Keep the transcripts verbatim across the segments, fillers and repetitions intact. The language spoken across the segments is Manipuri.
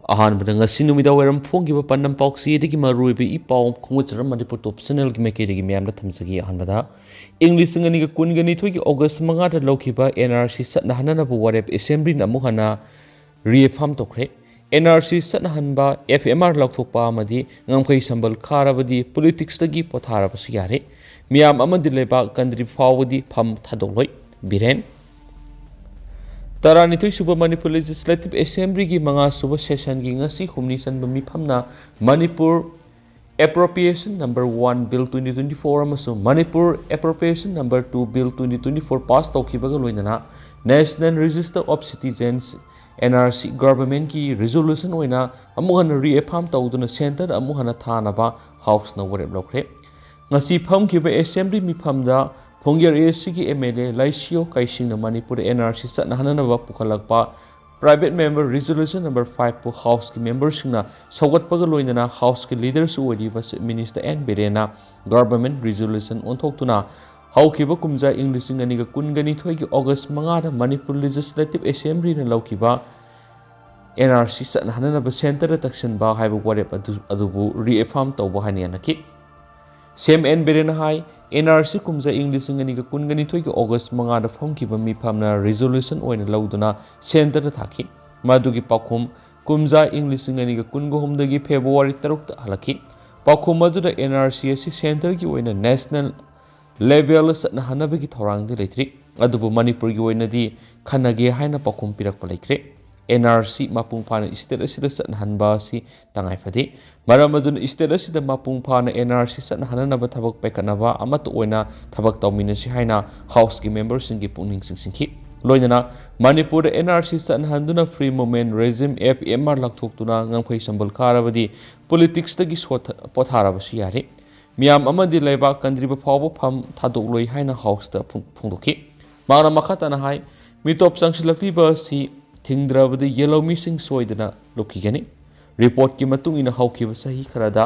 ꯑꯍꯥꯟꯕꯗ ꯉꯁꯤ ꯅꯨꯃꯤꯗꯥꯡ ꯋꯥꯏꯔꯝ ꯐꯣꯡꯈꯤꯕ ꯄꯥꯟꯗꯝ ꯄꯥꯎꯆꯦꯗꯒꯤ ꯃꯔꯨꯑꯣꯏꯕ ꯏ ꯄꯥꯎ ꯈꯣꯡꯎꯠꯆꯔꯝ ꯃꯅꯤꯄꯨꯔ ꯇꯣꯞ ꯆꯦꯅꯦꯜꯒꯤ ꯃꯥꯏꯀꯩꯗꯒꯤ ꯃꯌꯥꯝꯗ ꯊꯝꯖꯒꯦ꯫ ꯑꯍꯥꯟꯕꯗ, ꯏꯪ ꯂꯤꯁꯤꯡ ꯑꯅꯤꯒ ꯀꯨꯟꯒ ꯅꯤꯊꯣꯏꯒꯤ ꯑꯣꯒꯁ ꯃꯉꯥꯗ ꯂꯧꯈꯤꯕ N R C ꯆꯠꯅꯍꯟꯅꯅꯕ ꯋꯥꯔꯦꯞ ꯑꯦꯁꯦꯝꯕ꯭ꯂꯤꯅ ꯑꯃꯨꯛ ꯍꯟꯅ reaffirm ꯇꯧꯈ꯭ꯔꯦ꯫ N R C ꯆꯠꯅꯍꯟꯕ, F M R ꯂꯧꯊꯣꯛꯄ ꯑꯃꯗꯤ ꯉꯝꯈꯩ ꯁꯝꯕꯜ ꯈꯥꯔꯕꯗꯤ ꯄꯣꯂꯤꯇꯤꯛꯁꯇꯒꯤ ꯄꯣꯊꯥꯔꯕꯁꯨ ꯌꯥꯔꯦ꯫ ꯃꯤꯌꯥꯝ ꯑꯃꯗꯤ ꯂꯩꯕꯥꯛ ꯀꯟꯗ꯭ꯔꯤ ꯐꯥꯎꯕꯗꯤ ꯐꯝ ꯊꯥꯗꯣꯛꯂꯣꯏ꯫ ꯕꯤꯔꯦꯟ꯫ ꯇꯔꯥꯅꯤꯊꯣꯏ ꯁꯨꯕ ꯃꯅꯤꯄꯨꯔ ꯂꯦꯖꯤꯁꯂꯦꯇꯤꯚ ꯑꯦꯁꯦꯝꯕ꯭ꯂꯤꯒꯤ ꯃꯉꯥ ꯁꯨꯕ ꯁꯦꯁꯟꯒꯤ ꯉꯁꯤ ꯍꯨꯝꯅꯤ ꯆꯟꯕ ꯃꯤꯐꯝꯅ Manipur Appropriation Number One Bill twenty twenty-four ꯑꯃꯁꯨꯡ Manipur Appropriation Number Two Bill twenty twenty-four pass ꯇꯧꯈꯤꯕꯒ ꯂꯣꯏꯅꯅ National Register of Citizens, N R C, ꯒꯚꯔꯟꯃꯦꯟꯠꯀꯤ ꯔꯤꯖꯣꯂꯨꯁꯟ ꯑꯣꯏꯅ ꯑꯃꯨꯛ ꯍꯟꯅ reaffirm ꯇꯧꯗꯨꯅ ꯁꯦꯟꯇꯔꯗ ꯑꯃꯨꯛ ꯍꯟꯅ ꯊꯥꯅꯕ ꯍꯥꯎꯁꯅ ꯋꯥꯔꯦꯞ ꯂꯧꯈ꯭ꯔꯦ꯫ ꯉꯁꯤ ꯐꯝꯈꯤꯕ ꯑꯦꯁꯦꯝꯕ꯭ꯂꯤ ꯃꯤꯐꯝꯗ ꯐꯣꯡꯌꯔ A Cꯒꯤ M L A ꯂꯥꯏꯁꯤꯌꯣ ꯀꯥꯏꯁꯤꯡꯅ ꯃꯅꯤꯄꯨꯔꯗ N R C ꯆꯠꯅꯍꯟꯅꯅꯕ ꯄꯨꯈꯠꯂꯛꯄ Private Member Resolution Number Five ꯄꯨ ꯍꯥꯎꯁꯀꯤ ꯃꯦꯝꯕꯔꯁꯤꯡꯅ ꯁꯧꯒꯠꯄꯒ ꯂꯣꯏꯅꯅ ꯍꯥꯎꯁꯀꯤ ꯂꯤꯗꯔꯁꯨ ꯑꯣꯏꯔꯤꯕ ꯆꯤꯐ ꯃꯤꯅꯤꯁꯇꯔ ꯑꯦꯟ ꯕꯤꯔꯦꯟꯅ ꯒꯚꯔꯟꯃꯦꯟꯠ ꯔꯤꯖꯣꯂꯨꯁꯟ ꯑꯣꯟꯊꯣꯛꯇꯨꯅ ꯍꯧꯈꯤꯕ ꯀꯨꯝꯖꯥ ꯏꯪ ꯂꯤꯁꯤꯡ ꯑꯅꯤꯒ ꯀꯨꯟꯒ ꯅꯤꯊꯣꯏꯒꯤ ꯑꯣꯒꯁ ꯃꯉꯥꯗ ꯃꯅꯤꯄꯨꯔ ꯂꯦꯖꯤꯁꯂꯦꯇꯤꯚ ꯑꯦꯁꯦꯝꯕ꯭ꯂꯤꯅ ꯂꯧꯈꯤꯕ N R C ꯆꯠꯅꯍꯟꯅꯅꯕ ꯁꯦꯟꯇꯔꯗ ꯇꯛꯁꯤꯟꯕ ꯍꯥꯏꯕ ꯋꯥꯔꯦꯞ ꯑꯗꯨ, ꯑꯗꯨꯕꯨ reaffirm ꯇꯧꯕ ꯍꯥꯏꯅ ꯌꯥꯅꯈꯤ꯫ ꯁꯤ ꯑꯦꯝ ꯑꯦꯟ ꯕꯤꯔꯦꯟꯅ ꯍꯥꯏ, N R C ꯀꯨꯝꯖꯥ ꯏꯪ ꯂꯤꯁꯤꯡ ꯑꯅꯤꯒ ꯀꯨꯟꯒ ꯅꯤꯊꯣꯏꯒꯤ ꯑꯣꯒꯁ ꯃꯉꯥꯗ ꯐꯝꯈꯤꯕ ꯃꯤꯐꯝꯅ ꯔꯤꯖꯣꯂꯨꯁꯟ ꯑꯣꯏꯅ ꯂꯧꯗꯨꯅ ꯁꯦꯟꯇꯔꯗ ꯊꯥꯈꯤ꯫ ꯃꯗꯨꯒꯤ ꯄꯥꯎꯈꯨꯝ ꯀꯨꯝꯖꯥ ꯏꯪ ꯂꯤꯁꯤꯡ ꯑꯅꯤꯒ ꯀꯨꯟꯒ ꯍꯨꯝꯗꯒꯤ ꯐꯦꯕ꯭ꯔꯨꯋꯥꯔꯤ ꯇꯔꯨꯛꯇ ꯍꯜꯂꯛꯈꯤ꯫ ꯄꯥꯎꯈꯨꯝ ꯑꯗꯨꯗ N R C ꯑꯁꯤ ꯁꯦꯟꯇꯔꯒꯤ ꯑꯣꯏꯅ ꯅꯦꯁꯅꯦꯜ ꯂꯦꯚꯦꯜ ꯆꯠꯅꯍꯟꯅꯕꯒꯤ ꯊꯧꯔꯥꯡꯗꯤ ꯂꯩꯇ꯭ꯔꯤ, ꯑꯗꯨꯕꯨ ꯃꯅꯤꯄꯨꯔꯒꯤ ꯑꯣꯏꯅꯗꯤ ꯈꯟꯅꯒꯦ ꯍꯥꯏꯅ ꯄꯥꯎꯈꯨꯝ ꯄꯤꯔꯛꯄ ꯂꯩꯈ꯭ꯔꯦ꯫ N R C ꯃꯄꯨꯡ ꯐꯥꯅ ꯁ꯭ꯇꯦꯠ ꯑꯁꯤꯗ ꯆꯠꯅꯍꯟꯕ ꯑꯁꯤ ꯇꯉꯥꯏ ꯐꯗꯦ꯫ ꯃꯔꯝ ꯑꯗꯨꯅ ꯁ꯭ꯇꯦꯠ ꯑꯁꯤꯗ ꯃꯄꯨꯡ ꯐꯥꯅ N R C ꯆꯠꯅꯍꯟꯅꯕ ꯊꯕꯛ ꯄꯥꯏꯈꯠꯅꯕ ꯑꯃꯠꯇ ꯑꯣꯏꯅ ꯊꯕꯛ ꯇꯧꯃꯤꯟꯅꯁꯤ ꯍꯥꯏꯅ ꯍꯥꯎꯁꯀꯤ ꯃꯦꯝꯕꯔꯁꯤꯡꯒꯤ ꯄꯨꯛꯅꯤꯡ ꯆꯤꯡꯁꯤꯟꯈꯤ꯫ ꯂꯣꯏꯅꯅ ꯃꯅꯤꯄꯨꯔꯗ N R C ꯆꯠꯅꯍꯟꯗꯨꯅ Free Movement Regime, F M R ꯂꯥꯎꯊꯣꯛꯇꯨꯅ ꯉꯝꯈꯩ ꯁꯝꯕꯜ ꯈꯥꯔꯕꯗꯤ ꯄꯣꯂꯤꯇꯤꯛꯁꯇꯒꯤ ꯁꯣꯠꯊ-, ꯄꯣꯊꯥꯔꯕꯁꯨ ꯌꯥꯔꯦ꯫ ꯃꯤꯌꯥꯝ ꯑꯃꯗꯤ ꯂꯩꯕꯥꯛ ꯀꯟꯗ꯭ꯔꯤꯕ ꯐꯥꯎꯕ ꯐꯝ ꯊꯥꯗꯣꯛꯂꯣꯏ ꯍꯥꯏꯅ ꯍꯥꯎꯁꯇ ꯐꯣꯡ-, ꯐꯣꯡꯗꯣꯛꯈꯤ꯫ ꯃꯍꯥꯛꯅ ꯃꯈꯥ ꯇꯥꯅ ꯍꯥꯏ, ꯃꯤꯇꯣꯞ ꯆꯪꯁꯤꯜꯂꯛꯂꯤꯕ ꯑꯁꯤ ꯊꯤꯡꯗ꯭ꯔꯕꯗꯤ ꯌꯦꯜꯍꯧꯃꯤꯁꯤꯡ ꯁꯣꯏꯗꯅ ꯂꯨꯞꯈꯤꯒꯅꯤ꯫ ꯔꯤꯄꯣꯔꯠꯀꯤ ꯃꯇꯨꯡ ꯏꯟꯅ ꯍꯧꯈꯤꯕ ꯆꯍꯤ ꯈꯔꯗ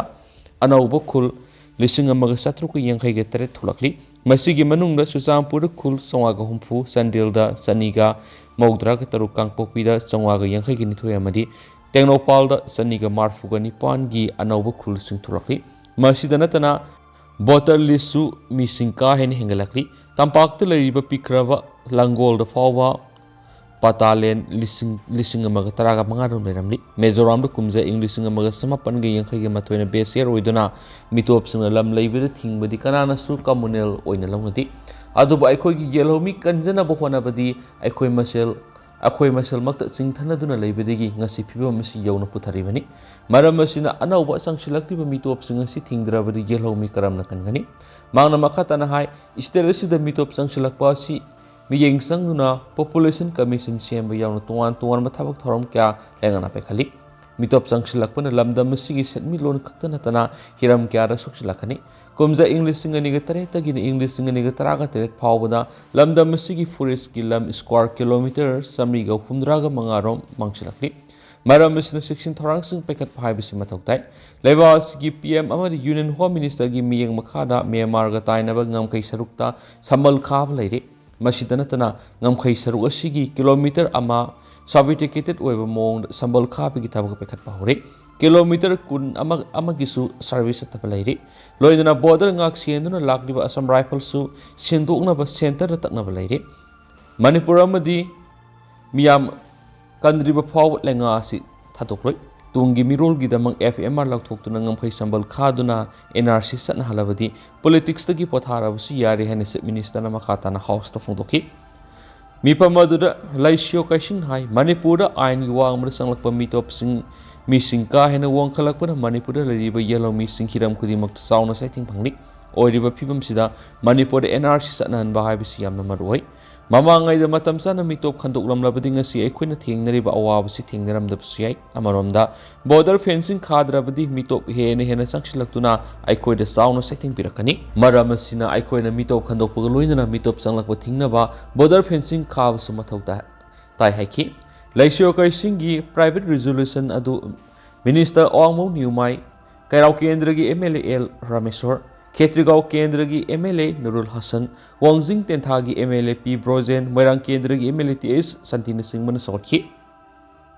ꯑꯅꯧꯕ ꯈꯨꯜ ꯂꯤꯁꯤꯡ ꯑꯃꯒ ꯆꯥꯇ꯭ꯔꯨꯛꯀ ꯌꯥꯡꯈꯩꯒ ꯇꯔꯦꯠ ꯊꯣꯛꯂꯛꯂꯤ꯫ ꯃꯁꯤꯒꯤ ꯃꯅꯨꯡꯗ ꯆꯨꯔꯆꯥꯟꯄꯨꯔꯗ ꯈꯨꯜ ꯆꯥꯝꯃꯉꯥꯒ ꯍꯨꯝꯐꯨ, ꯆꯥꯟꯗꯦꯜꯗ ꯆꯅꯤꯒ ꯃꯧꯗ꯭ꯔꯥꯒ ꯇꯔꯨꯛ, ꯀꯥꯡꯄꯣꯛꯄꯤꯗ ꯆꯥꯝꯃꯉꯥꯒ ꯌꯥꯡꯈꯩꯒ ꯅꯤꯊꯣꯏ ꯑꯃꯗꯤ ꯇꯦꯡꯅꯧꯄꯥꯜꯗ ꯆꯅꯤꯒ ꯃꯔꯤꯐꯨꯒ ꯅꯤꯄꯥꯟꯒꯤ ꯑꯅꯧꯕ ꯈꯨꯜꯁꯤꯡ ꯊꯣꯛꯂꯛꯂꯤ꯫ ꯃꯁꯤꯗ ꯅꯠꯇꯅ voter listꯁꯨ ꯃꯤꯁꯤꯡ ꯀꯥ ꯍꯦꯟꯅ ꯍꯦꯟꯒꯠꯂꯛꯂꯤ꯫ ꯇꯝꯄꯥꯛꯇ ꯂꯩꯔꯤꯕ ꯄꯤꯛꯈ꯭ꯔꯕ ꯂꯥꯡꯒꯣꯜꯗ ꯐꯥꯎꯕ ꯄꯇꯥꯂꯦꯟ ꯂꯤꯁꯤꯡ, ꯂꯤꯁꯤꯡ ꯑꯃꯒ ꯇꯔꯥꯒ ꯃꯉꯥ ꯔꯣꯝ ꯂꯩꯔꯝꯂꯤ꯫ ꯃꯤꯖꯣꯔꯥꯝꯗ ꯀꯨꯝꯖꯥ ꯏꯪ ꯂꯤꯁꯤꯡ ꯑꯃꯒ ꯆꯃꯥꯄꯟꯒ ꯌꯥꯡꯈꯩꯒ ꯃꯥꯊꯣꯏꯅ base year ꯑꯣꯏꯗꯨꯅ ꯃꯤꯇꯣꯞꯁꯤꯡꯅ ꯂꯝ ꯂꯩꯕꯗ ꯊꯤꯡꯕꯗꯤ ꯀꯅꯥꯅꯁꯨ communal ꯑꯣꯏꯅ ꯂꯧꯅꯗꯦ꯫ ꯑꯗꯨꯕꯨ ꯑꯩꯈꯣꯏꯒꯤ ꯌꯦꯜꯍꯧꯃꯤ ꯀꯟꯖꯅꯕ ꯍꯣꯠꯅꯕꯗꯤ ꯑꯩꯈꯣꯏ ꯃꯁꯦꯜ, ꯑꯩꯈꯣꯏ ꯃꯁꯦꯜꯃꯛꯇ ꯆꯤꯡꯊꯅꯗꯨꯅ ꯂꯩꯕꯗꯒꯤ ꯉꯁꯤ ꯐꯤꯕꯝ ꯑꯁꯤ ꯌꯧꯅ ꯄꯨꯊꯔꯤꯕꯅꯤ꯫ ꯃꯔꯝ ꯑꯁꯤꯅ ꯑꯅꯧꯕ ꯆꯪꯁꯤꯜꯂꯛꯂꯤꯕ ꯃꯤꯇꯣꯞꯁꯤꯡ ꯑꯁꯤ ꯊꯤꯡꯗ꯭ꯔꯕꯗꯤ ꯌꯦꯜꯍꯧꯃꯤ ꯀꯔꯝꯅ ꯀꯟꯒꯅꯤ? ꯃꯍꯥꯛꯅ ꯃꯈꯥ ꯇꯥꯅ ꯍꯥꯏ, state ꯑꯁꯤꯗ ꯃꯤꯇꯣꯞ ꯆꯪꯁꯤꯜꯂꯛꯄ ꯑꯁꯤ ꯃꯤꯠꯌꯦꯡ ꯆꯪꯗꯨꯅ Population Commission ꯁꯦꯝꯕ ꯌꯥꯎꯅ ꯇꯣꯉꯥꯟ ꯇꯣꯉꯥꯟꯕ ꯊꯕꯛ ꯊꯧꯔꯝ ꯀꯌꯥ ꯂꯩꯉꯥꯛꯅ ꯄꯥꯏꯈꯠꯂꯤ꯫ ꯃꯤꯇꯣꯞ ꯆꯪꯁꯤꯜꯂꯛꯄꯅ ꯂꯝꯗꯝ ꯑꯁꯤꯒꯤ ꯁꯦꯟꯃꯤꯠꯂꯣꯟ ꯈꯛꯇ ꯅꯠꯇꯅ ꯍꯤꯔꯝ ꯀꯌꯥꯗ ꯁꯣꯛꯆꯤꯜꯂꯛꯀꯅꯤ꯫ ꯀꯨꯝꯖꯥ ꯏꯪ ꯂꯤꯁꯤꯡ ꯑꯅꯤꯒ ꯇꯔꯦꯠꯇꯒꯤꯅ ꯏꯪ ꯂꯤꯁꯤꯡ ꯑꯅꯤꯒ ꯇꯔꯥꯒ ꯇꯔꯦꯠ ꯐꯥꯎꯕꯗ ꯂꯝꯗꯝ ꯑꯁꯤꯒꯤ forestꯀꯤ ꯂꯝ square kilometre ꯆꯥꯃꯔꯤꯒ ꯍꯨꯝꯗ꯭ꯔꯥꯒ ꯃꯉꯥ ꯔꯣꯝ ꯃꯥꯡꯁꯤꯜꯂꯛꯂꯤ꯫ ꯃꯔꯝ ꯑꯁꯤꯅ ꯆꯦꯛꯁꯤꯟ ꯊꯧꯔꯥꯡꯁꯤꯡ ꯄꯥꯏꯈꯠꯄ ꯍꯥꯏꯕꯁꯤ ꯃꯊꯧ ꯇꯥꯏ꯫ ꯂꯩꯕꯥꯛ ꯑꯁꯤꯒꯤ P M ꯑꯃꯗꯤ Union Home Ministerꯒꯤ ꯃꯤꯠꯌꯦꯡ ꯃꯈꯥꯗ ꯃ꯭ꯌꯥꯟꯃꯥꯔꯒ ꯇꯥꯏꯅꯕ ꯉꯝꯈꯩ ꯁꯔꯨꯛꯇ ꯁꯝꯕꯜ ꯈꯥꯕ ꯂꯩꯔꯤ꯫ ꯃꯁꯤꯗ ꯅꯠꯇꯅ ꯉꯝꯈꯩ ꯁꯔꯨꯛ ꯑꯁꯤꯒꯤ kilometre ꯑꯃ sophisticated ꯑꯣꯏꯕ ꯃꯑꯣꯡꯗ ꯁꯝꯕꯜ ꯈꯥꯕꯒꯤ ꯊꯕꯛ ꯄꯥꯏꯈꯠꯄ ꯍꯧꯔꯦ꯫ Kilometre ꯀꯨꯟ ꯑꯃ ꯑꯃꯒꯤꯁꯨ service ꯆꯠꯇꯕ ꯂꯩꯔꯤ꯫ ꯂꯣꯏꯅꯅ border ꯉꯥꯛ ꯁꯦꯟꯗꯨꯅ ꯂꯥꯛꯂꯤꯕ Assam Riflesꯁꯨ ꯁꯦꯡꯗꯣꯛꯅꯕ centreꯗ ꯇꯛꯅꯕ ꯂꯩꯔꯤ꯫ ꯃꯅꯤꯄꯨꯔ ꯑꯃꯗꯤ ꯃꯤꯌꯥꯝ ꯀꯟꯗ꯭ꯔꯤꯕ ꯐꯥꯎꯕ ꯂꯩꯉꯥꯛ ꯑꯁꯤ ꯊꯥꯗꯣꯛꯂꯣꯏ꯫ ꯇꯨꯡꯒꯤ ꯃꯤꯔꯣꯜꯒꯤꯗꯃꯛ F M R ꯂꯧꯊꯣꯛꯇꯨꯅ ꯉꯝꯈꯩ ꯁꯝꯕꯜ ꯈꯥꯗꯨꯅ N R C ꯆꯠꯅꯍꯜꯂꯕꯗꯤ politicsꯇꯒꯤ ꯄꯣꯊꯥꯔꯕꯁꯨ ꯌꯥꯔꯦ ꯍꯥꯏꯅ Chief Ministerꯅ ꯃꯈꯥ ꯇꯥꯅ Houseꯇ ꯐꯣꯡꯗꯣꯛꯈꯤ꯫ ꯃꯤꯐꯝ ꯑꯗꯨꯗ ꯂꯩꯁꯤꯌꯣ ꯀꯩꯁꯤꯡ ꯍꯥꯏ, ꯃꯅꯤꯄꯨꯔꯗ ꯑꯥꯏꯟꯒꯤ ꯋꯥꯡꯃꯗ ꯆꯪꯂꯛꯄ ꯃꯤꯇꯣꯞꯁꯤꯡ, ꯃꯤꯁꯤꯡ ꯀꯥ ꯍꯦꯟꯅ ꯋꯥꯡꯈꯠꯂꯛꯄꯅ ꯃꯅꯤꯄꯨꯔꯗ ꯂꯩꯔꯤꯕ ꯌꯦꯜꯍꯧꯃꯤꯁꯤꯡ ꯍꯤꯔꯝ ꯈꯨꯗꯤꯡꯃꯛꯇ ꯆꯥꯎꯅ ꯆꯩꯊꯦꯡ ꯐꯪꯂꯤ꯫ ꯑꯣꯏꯔꯤꯕ ꯐꯤꯕꯝꯁꯤꯗ ꯃꯅꯤꯄꯨꯔꯗ N R C ꯆꯠꯅꯍꯟꯕ ꯍꯥꯏꯕꯁꯤ ꯌꯥꯝꯅ ꯃꯔꯨ ꯑꯣꯏ꯫ ꯃꯃꯥꯡꯉꯩꯗ ꯃꯇꯝ ꯆꯥꯅ ꯃꯤꯇꯣꯞ ꯈꯟꯗꯣꯛꯂꯝꯂꯕꯗꯤ ꯉꯁꯤ ꯑꯩꯈꯣꯏꯅ ꯊꯦꯡꯅꯔꯤꯕ ꯑꯋꯥꯕꯁꯤ ꯊꯦꯡꯅꯔꯝꯗꯕꯁꯨ ꯌꯥꯏ꯫ ꯑꯃꯔꯣꯝꯗ, border fencing ꯈꯥꯗ꯭ꯔꯕꯗꯤ ꯃꯤꯇꯣꯞ ꯍꯦꯟꯅ ꯍꯦꯟꯅ ꯆꯪꯁꯤꯜꯂꯛꯇꯨꯅ ꯑꯩꯈꯣꯏꯗ ꯆꯥꯎꯅ ꯆꯩꯊꯦꯡ ꯄꯤꯔꯛꯀꯅꯤ꯫ ꯃꯔꯝ ꯑꯁꯤꯅ ꯑꯩꯈꯣꯏꯅ ꯃꯤꯇꯣꯞ ꯈꯟꯗꯣꯛꯄꯒ ꯂꯣꯏꯅꯅ ꯃꯤꯇꯣꯞ ꯆꯪꯂꯛꯄ ꯊꯤꯡꯅꯕ border fencing ꯈꯥꯕꯁꯨ ꯃꯊꯧ ꯇꯥꯏ, ꯇꯥꯏ ꯍꯥꯏꯈꯤ꯫ ꯂꯩꯁꯤꯌꯣ ꯀꯩꯁꯤꯡꯒꯤ private resolution ꯑꯗꯨ Minister ꯑꯋꯥꯡꯃꯧ ꯅꯤꯌꯨꯃꯥꯏ, ꯀꯩꯔꯥꯎ ꯀꯦꯟꯗ꯭ꯔꯒꯤ M L A L Rameshwor, ꯈꯦꯇ꯭ꯔꯤꯒꯥꯎ ꯀꯦꯟꯗ꯭ꯔꯒꯤ M L A ꯅꯨꯔꯨꯜ ꯍꯁꯟ, ꯋꯥꯡꯖꯤꯡ ꯇꯦꯟꯊꯥꯒꯤ M L A P Brojen, ꯃꯣꯏꯔꯥꯡ ꯀꯦꯟꯗ꯭ꯔꯒꯤ M L A T H ꯁꯥꯟꯇꯤꯅꯆꯤꯡꯕꯅ ꯁꯧꯒꯠꯈꯤ꯫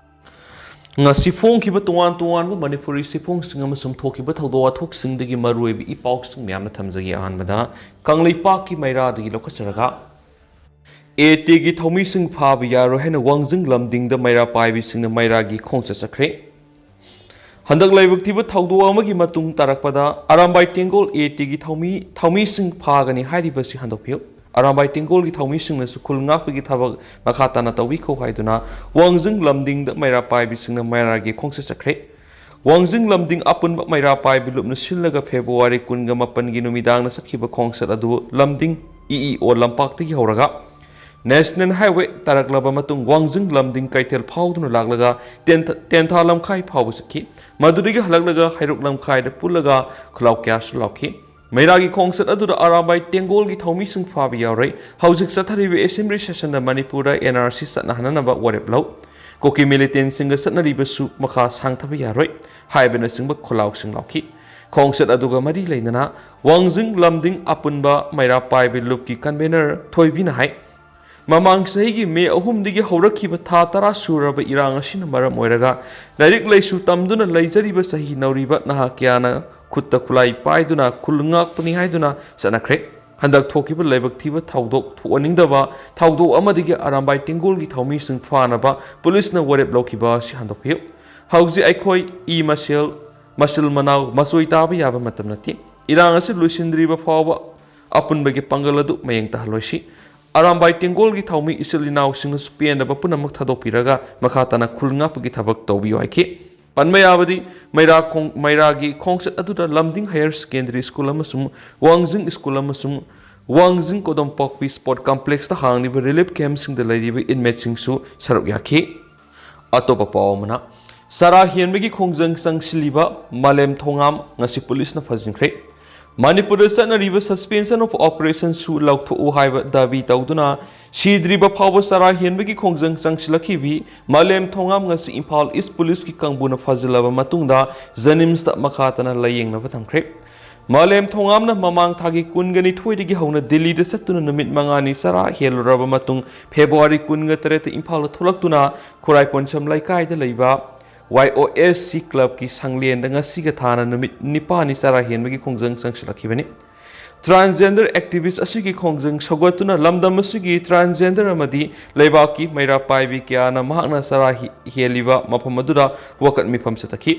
ꯉꯁꯤ ꯐꯣꯡꯈꯤꯕ ꯇꯣꯉꯥꯟ ꯇꯣꯉꯥꯟꯕ ꯃꯅꯤꯄꯨꯔꯤ ꯆꯦꯐꯣꯡꯁꯤꯡ ꯑꯃꯁꯨꯡ ꯊꯣꯛꯈꯤꯕ ꯊꯧꯗꯣꯛ ꯋꯥꯊꯣꯛꯁꯤꯡꯗꯒꯤ ꯃꯔꯨꯑꯣꯏꯕ ꯏ ꯄꯥꯎꯁꯤꯡ ꯃꯌꯥꯝꯅ ꯊꯝꯖꯒꯦ꯫ ꯑꯍꯥꯟꯕꯗ ꯀꯪꯂꯩꯄꯥꯛꯀꯤ ꯃꯩꯔꯥꯗꯒꯤ ꯂꯧꯈꯠꯆꯔꯒ, ꯑꯦ ꯇꯤꯒꯤ ꯊꯧꯃꯤꯁꯤꯡ ꯐꯥꯕ ꯌꯥꯔꯣꯏ ꯍꯥꯏꯅ ꯋꯥꯡꯖꯤꯡ ꯂꯝꯗꯤꯡꯗ ꯃꯩꯔꯥ ꯄꯥꯏꯕꯤꯁꯤꯡꯅ ꯃꯩꯔꯥꯒꯤ ꯈꯣꯡꯆꯠ ꯆꯠꯈ꯭ꯔꯦ꯫ ꯍꯟꯗꯛ ꯂꯥꯏꯕꯛ ꯊꯤꯕ ꯊꯧꯗꯣꯛ ꯑꯃꯒꯤ ꯃꯇꯨꯡ ꯇꯥꯔꯛꯄꯗ ꯑꯔꯥꯝꯕꯥꯏ ꯇꯦꯡꯒꯣꯜ ꯑꯦ ꯇꯤꯒꯤ ꯊꯧꯃꯤ ꯊꯧꯃꯤꯁꯤꯡ ꯐꯥꯒꯅꯤ ꯍꯥꯏꯔꯤꯕꯁꯤ ꯍꯟꯗꯣꯛꯄꯤꯌꯨ꯫ ꯑꯔꯥꯝꯕꯥꯏ ꯇꯦꯡꯒꯣꯜꯒꯤ ꯊꯧꯃꯤꯁꯤꯡꯅꯁꯨ ꯈꯨꯜ ꯉꯥꯛꯄꯒꯤ ꯊꯕꯛ ꯃꯈꯥ ꯇꯥꯅ ꯇꯧꯕꯤꯈꯣ ꯍꯥꯏꯗꯨꯅ ꯋꯥꯡꯖꯤꯡ ꯂꯝꯗꯤꯡꯗ ꯃꯩꯔꯥ ꯄꯥꯏꯕꯤꯁꯤꯡꯅ ꯃꯩꯔꯥꯒꯤ ꯈꯣꯡꯆꯠ ꯆꯠꯈ꯭ꯔꯦ꯫ ꯋꯥꯡꯖꯤꯡ ꯂꯝꯗꯤꯡ ꯑꯄꯨꯟꯕ ꯃꯩꯔꯥ ꯄꯥꯏꯕꯤ ꯂꯨꯞꯅ ꯁꯤꯜꯂꯒ ꯐꯦꯕ꯭ꯔꯨꯋꯥꯔꯤ ꯀꯨꯟꯒ ꯃꯥꯄꯟꯒꯤ ꯅꯨꯃꯤꯗꯥꯡꯗ ꯆꯠꯈꯤꯕ ꯈꯣꯡꯆꯠ ꯑꯗꯨ ꯂꯝꯗꯤꯡ ꯏ ꯏ ꯑꯣ ꯂꯝꯄꯥꯛꯇꯒꯤ ꯍꯧꯔꯒ ꯅꯦꯁꯅꯦꯜ ꯍꯥꯏꯋꯦ ꯇꯥꯔꯛꯂꯕ ꯃꯇꯨꯡ ꯋꯥꯡꯖꯤꯡ ꯂꯝꯗꯤꯡ ꯀꯩꯊꯦꯜ ꯐꯥꯎꯗꯨꯅ ꯂꯥꯛꯂꯒ ꯇꯦꯟꯊ-, ꯇꯦꯟꯊꯥ ꯂꯝꯈꯥꯏ ꯐꯥꯎꯕ ꯆꯠꯈꯤ꯫ ꯃꯗꯨꯗꯒꯤ ꯍꯜꯂꯛꯂꯒ ꯍꯩꯔꯣꯛ ꯂꯝꯈꯥꯏꯗ ꯄꯨꯜꯂꯒ ꯈꯨꯜꯂꯥꯎ ꯀꯌꯥꯁꯨ ꯂꯥꯎꯈꯤ꯫ ꯃꯩꯔꯥꯒꯤ ꯈꯣꯡꯆꯠ ꯑꯗꯨꯗ ꯑꯔꯥꯝꯕꯥꯏ ꯇꯦꯡꯒꯣꯜꯒꯤ ꯊꯧꯃꯤꯁꯤꯡ ꯐꯥꯕ ꯌꯥꯎꯔꯦ꯫ ꯍꯧꯖꯤꯛ ꯆꯠꯊꯔꯤꯕ ꯑꯦꯁꯦꯝꯕ꯭ꯂꯤ ꯁꯦꯁꯟꯗ ꯃꯅꯤꯄꯨꯔꯗ ꯑꯦꯟ ꯑꯥꯔ ꯁꯤ ꯆꯠꯅꯍꯟꯅꯅꯕ ꯋꯥꯔꯦꯞ ꯂꯧ꯫ ꯀꯨꯀꯤ ꯃꯤꯂꯤꯇꯦꯟꯁꯤꯡꯒ ꯆꯠꯅꯔꯤꯕꯁꯨ ꯃꯈꯥ ꯁꯥꯡꯊꯕ ꯌꯥꯔꯣꯏ ꯍꯥꯏꯕꯅꯆꯤꯡꯕ ꯈꯨꯜꯂꯥꯎꯁꯤꯡ ꯂꯥꯎꯈꯤ꯫ ꯈꯣꯡꯆꯠ ꯑꯗꯨꯒ ꯃꯔꯤ ꯂꯩꯅꯅ ꯋꯥꯡꯖꯤꯡ ꯂꯝꯗꯤꯡ ꯑꯄꯨꯟꯕ ꯃꯩꯔꯥ ꯄꯥꯏꯕꯤ ꯂꯨꯞꯀꯤ ꯀꯟꯚꯦꯅꯔ ꯊꯣꯏꯕꯤꯅ ꯍꯥꯏ, ꯃꯃꯥꯡ ꯆꯍꯤꯒꯤ ꯃꯦ ꯑꯍꯨꯝꯗꯒꯤ ꯍꯧꯔꯛꯈꯤꯕ ꯊꯥ ꯇꯔꯥ ꯁꯨꯔꯕ ꯏꯔꯥꯡ ꯑꯁꯤꯅ ꯃꯔꯝ ꯑꯣꯏꯔꯒ ꯂꯥꯏꯔꯤꯛ ꯂꯥꯏꯁꯨ ꯇꯝꯗꯨꯅ ꯂꯩꯖꯔꯤꯕ ꯆꯍꯤ ꯅꯧꯔꯤꯕ ꯅꯍꯥ ꯀꯌꯥꯅ ꯈꯨꯠꯇ ꯈꯨꯠꯂꯥꯏ ꯄꯥꯏꯗꯨꯅ ꯈꯨꯜ ꯉꯥꯛꯄꯅꯤ ꯍꯥꯏꯗꯨꯅ ꯆꯠꯅꯈ꯭ꯔꯦ꯫ ꯍꯟꯗꯛ ꯊꯣꯛꯈꯤꯕ ꯂꯥꯏꯕꯛ ꯊꯤꯕ ꯊꯧꯗꯣꯛ ꯊꯣꯛꯍꯟꯅꯤꯡꯗꯕ ꯊꯧꯗꯣꯛ ꯑꯃꯗꯒꯤ ꯑꯔꯥꯝꯕꯥꯏ ꯇꯦꯡꯒꯣꯜꯒꯤ ꯊꯧꯃꯤꯁꯤꯡ ꯐꯥꯅꯕ ꯄꯨꯂꯤꯁꯅ ꯋꯥꯔꯦꯞ ꯂꯧꯈꯤꯕ ꯑꯁꯤ ꯍꯟꯗꯣꯛꯄꯤꯌꯨ꯫ ꯍꯧꯖꯤꯛ ꯑꯩꯈꯣꯏ ꯏ ꯃꯁꯦꯜ, ꯃꯆꯤꯜ ꯃꯅꯥꯎ, ꯃꯆꯣꯏ ꯇꯥꯕ ꯌꯥꯕ ꯃꯇꯝ ꯅꯠꯇꯦ꯫ ꯏꯔꯥꯡ ꯑꯁꯤ ꯂꯣꯏꯁꯤꯟꯗ꯭ꯔꯤꯕ ꯐꯥꯎꯕ ꯑꯄꯨꯟꯕꯒꯤ ꯄꯥꯡꯒꯜ ꯑꯗꯨ ꯃꯌꯦꯡ ꯇꯥꯍꯜꯂꯣꯏꯁꯤ꯫ ꯑꯔꯥꯝꯕꯥꯏ ꯇꯦꯡꯒꯣꯜꯒꯤ ꯊꯧꯃꯤ ꯏꯆꯤꯜ ꯏꯅꯥꯎꯁꯤꯡꯅꯁꯨ ꯄꯦꯟꯗꯕ ꯄꯨꯝꯅꯃꯛ ꯊꯥꯗꯣꯛꯄꯤꯔꯒ ꯃꯈꯥ ꯇꯥꯅ ꯈꯨꯜ ꯉꯥꯛꯄꯒꯤ ꯊꯕꯛ ꯇꯧꯕꯤꯌꯨ ꯍꯥꯏꯈꯤ꯫ ꯄꯟꯕ ꯌꯥꯕꯗꯤ, ꯃꯩꯔꯥ ꯈꯣꯡ-, ꯃꯩꯔꯥꯒꯤ ꯈꯣꯡꯆꯠ ꯑꯗꯨꯗ ꯂꯝꯗꯤꯡ ꯍꯥꯌꯔ ꯁꯦꯀꯦꯟꯗꯔꯤ ꯁ꯭ꯀꯨꯜ ꯑꯃꯁꯨꯡ ꯋꯥꯡꯖꯤꯡ ꯁ꯭ꯀꯨꯜ ꯑꯃꯁꯨꯡ ꯋꯥꯡꯖꯤꯡ ꯀꯣꯗꯣꯝꯄꯣꯛꯄꯤ ꯁ꯭ꯄꯣꯔꯠ ꯀꯝꯄ꯭ꯂꯦꯛꯁꯇ ꯍꯥꯡꯂꯤꯕ ꯔꯤꯂꯤꯐ ꯀꯦꯝꯞꯁꯤꯡꯗ ꯂꯩꯔꯤꯕ ꯏꯟꯃꯦꯠꯁꯤꯡꯁꯨ ꯁꯔꯨꯛ ꯌꯥꯈꯤ꯫ ꯑꯇꯣꯞꯄ ꯄꯥꯎ ꯑꯃꯅ, ꯆꯔꯥ ꯍꯦꯟꯕꯒꯤ ꯈꯣꯡꯖꯪ ꯆꯪꯁꯤꯜꯂꯤꯕ ꯃꯥꯂꯦꯝ ꯊꯣꯉꯥꯝ ꯉꯁꯤ ꯄꯨꯂꯤꯁꯅ ꯐꯥꯖꯤꯟꯈ꯭ꯔꯦ꯫ ꯃꯅꯤꯄꯨꯔꯗ ꯆꯠꯅꯔꯤꯕ ꯁꯁꯄꯦꯟꯁꯟ ꯑꯣꯐ ꯑꯣꯄꯔꯦꯁꯟꯁꯨ ꯂꯧꯊꯣꯛꯎ ꯍꯥꯏꯕ ꯗꯥꯕꯤ ꯇꯧꯗꯨꯅ ꯁꯤꯗ꯭ꯔꯤꯕ ꯐꯥꯎꯕ ꯆꯔꯥ ꯍꯦꯟꯕꯒꯤ ꯈꯣꯡꯖꯪ ꯆꯪꯁꯤꯜꯂꯛꯈꯤꯕꯤ ꯃꯥꯂꯦꯝ ꯊꯣꯉꯥꯝ ꯉꯁꯤ ꯏꯝꯐꯥꯜ ꯏꯁ ꯄꯨꯂꯤꯁꯀꯤ ꯀꯥꯡꯕꯨꯅ ꯐꯥꯖꯤꯜꯂꯕ ꯃꯇꯨꯡꯗ ꯖꯦꯅꯤꯝꯁꯇ ꯃꯈꯥ ꯇꯥꯅ ꯂꯥꯌꯦꯡꯅꯕ ꯊꯝꯈ꯭ꯔꯦ꯫ ꯃꯥꯂꯦꯝ ꯊꯣꯉꯥꯝꯅ ꯃꯃꯥꯡ ꯊꯥꯒꯤ ꯀꯨꯟꯒ ꯅꯤꯊꯣꯏꯗꯒꯤ ꯍꯧꯅ ꯗꯤꯜꯂꯤꯗ ꯆꯠꯇꯨꯅ ꯅꯨꯃꯤꯠ ꯃꯉꯥꯅꯤ ꯆꯔꯥ ꯍꯦꯜꯂꯨꯔꯕ ꯃꯇꯨꯡ ꯐꯦꯕ꯭ꯔꯨꯋꯥꯔꯤ ꯀꯨꯟꯒ ꯇꯔꯦꯠꯇ ꯏꯝꯐꯥꯜꯗ ꯊꯣꯛꯂꯛꯇꯨꯅ ꯈꯨꯔꯥꯏ ꯀꯣꯟꯁꯝ ꯂꯩꯀꯥꯏꯗ ꯂꯩꯕ ꯋꯥꯏ ꯑꯣ ꯑꯦꯁ ꯁꯤ ꯀ꯭ꯂꯕꯀꯤ ꯁꯪꯂꯦꯟꯗ ꯉꯁꯤꯒ ꯊꯥꯅ ꯅꯨꯃꯤꯠ ꯅꯤꯄꯥꯟꯅꯤ ꯆꯔꯥ ꯍꯦꯟꯕꯒꯤ ꯈꯣꯡꯖꯪ ꯆꯪꯁꯤꯜꯂꯛꯈꯤꯕꯅꯤ꯫ ꯇ꯭ꯔꯥꯟꯁꯖꯦꯟꯗꯔ ꯑꯦꯛꯇꯤꯚꯤꯁ ꯑꯁꯤꯒꯤ ꯈꯣꯡꯖꯪ ꯁꯧꯒꯠꯇꯨꯅ ꯂꯝꯗꯝ ꯑꯁꯤꯒꯤ ꯇ꯭ꯔꯥꯟꯁꯖꯦꯟꯗꯔ ꯑꯃꯗꯤ ꯂꯩꯕꯥꯛꯀꯤ ꯃꯩꯔꯥ ꯄꯥꯏꯕꯤ ꯀꯌꯥꯅ ꯃꯍꯥꯛꯅ ꯆꯔꯥ ꯍꯤ-, ꯍꯦꯜꯂꯤꯕ ꯃꯐꯝ ꯑꯗꯨꯗ ꯋꯥꯀꯠ ꯃꯤꯐꯝ ꯆꯠꯊꯈꯤ꯫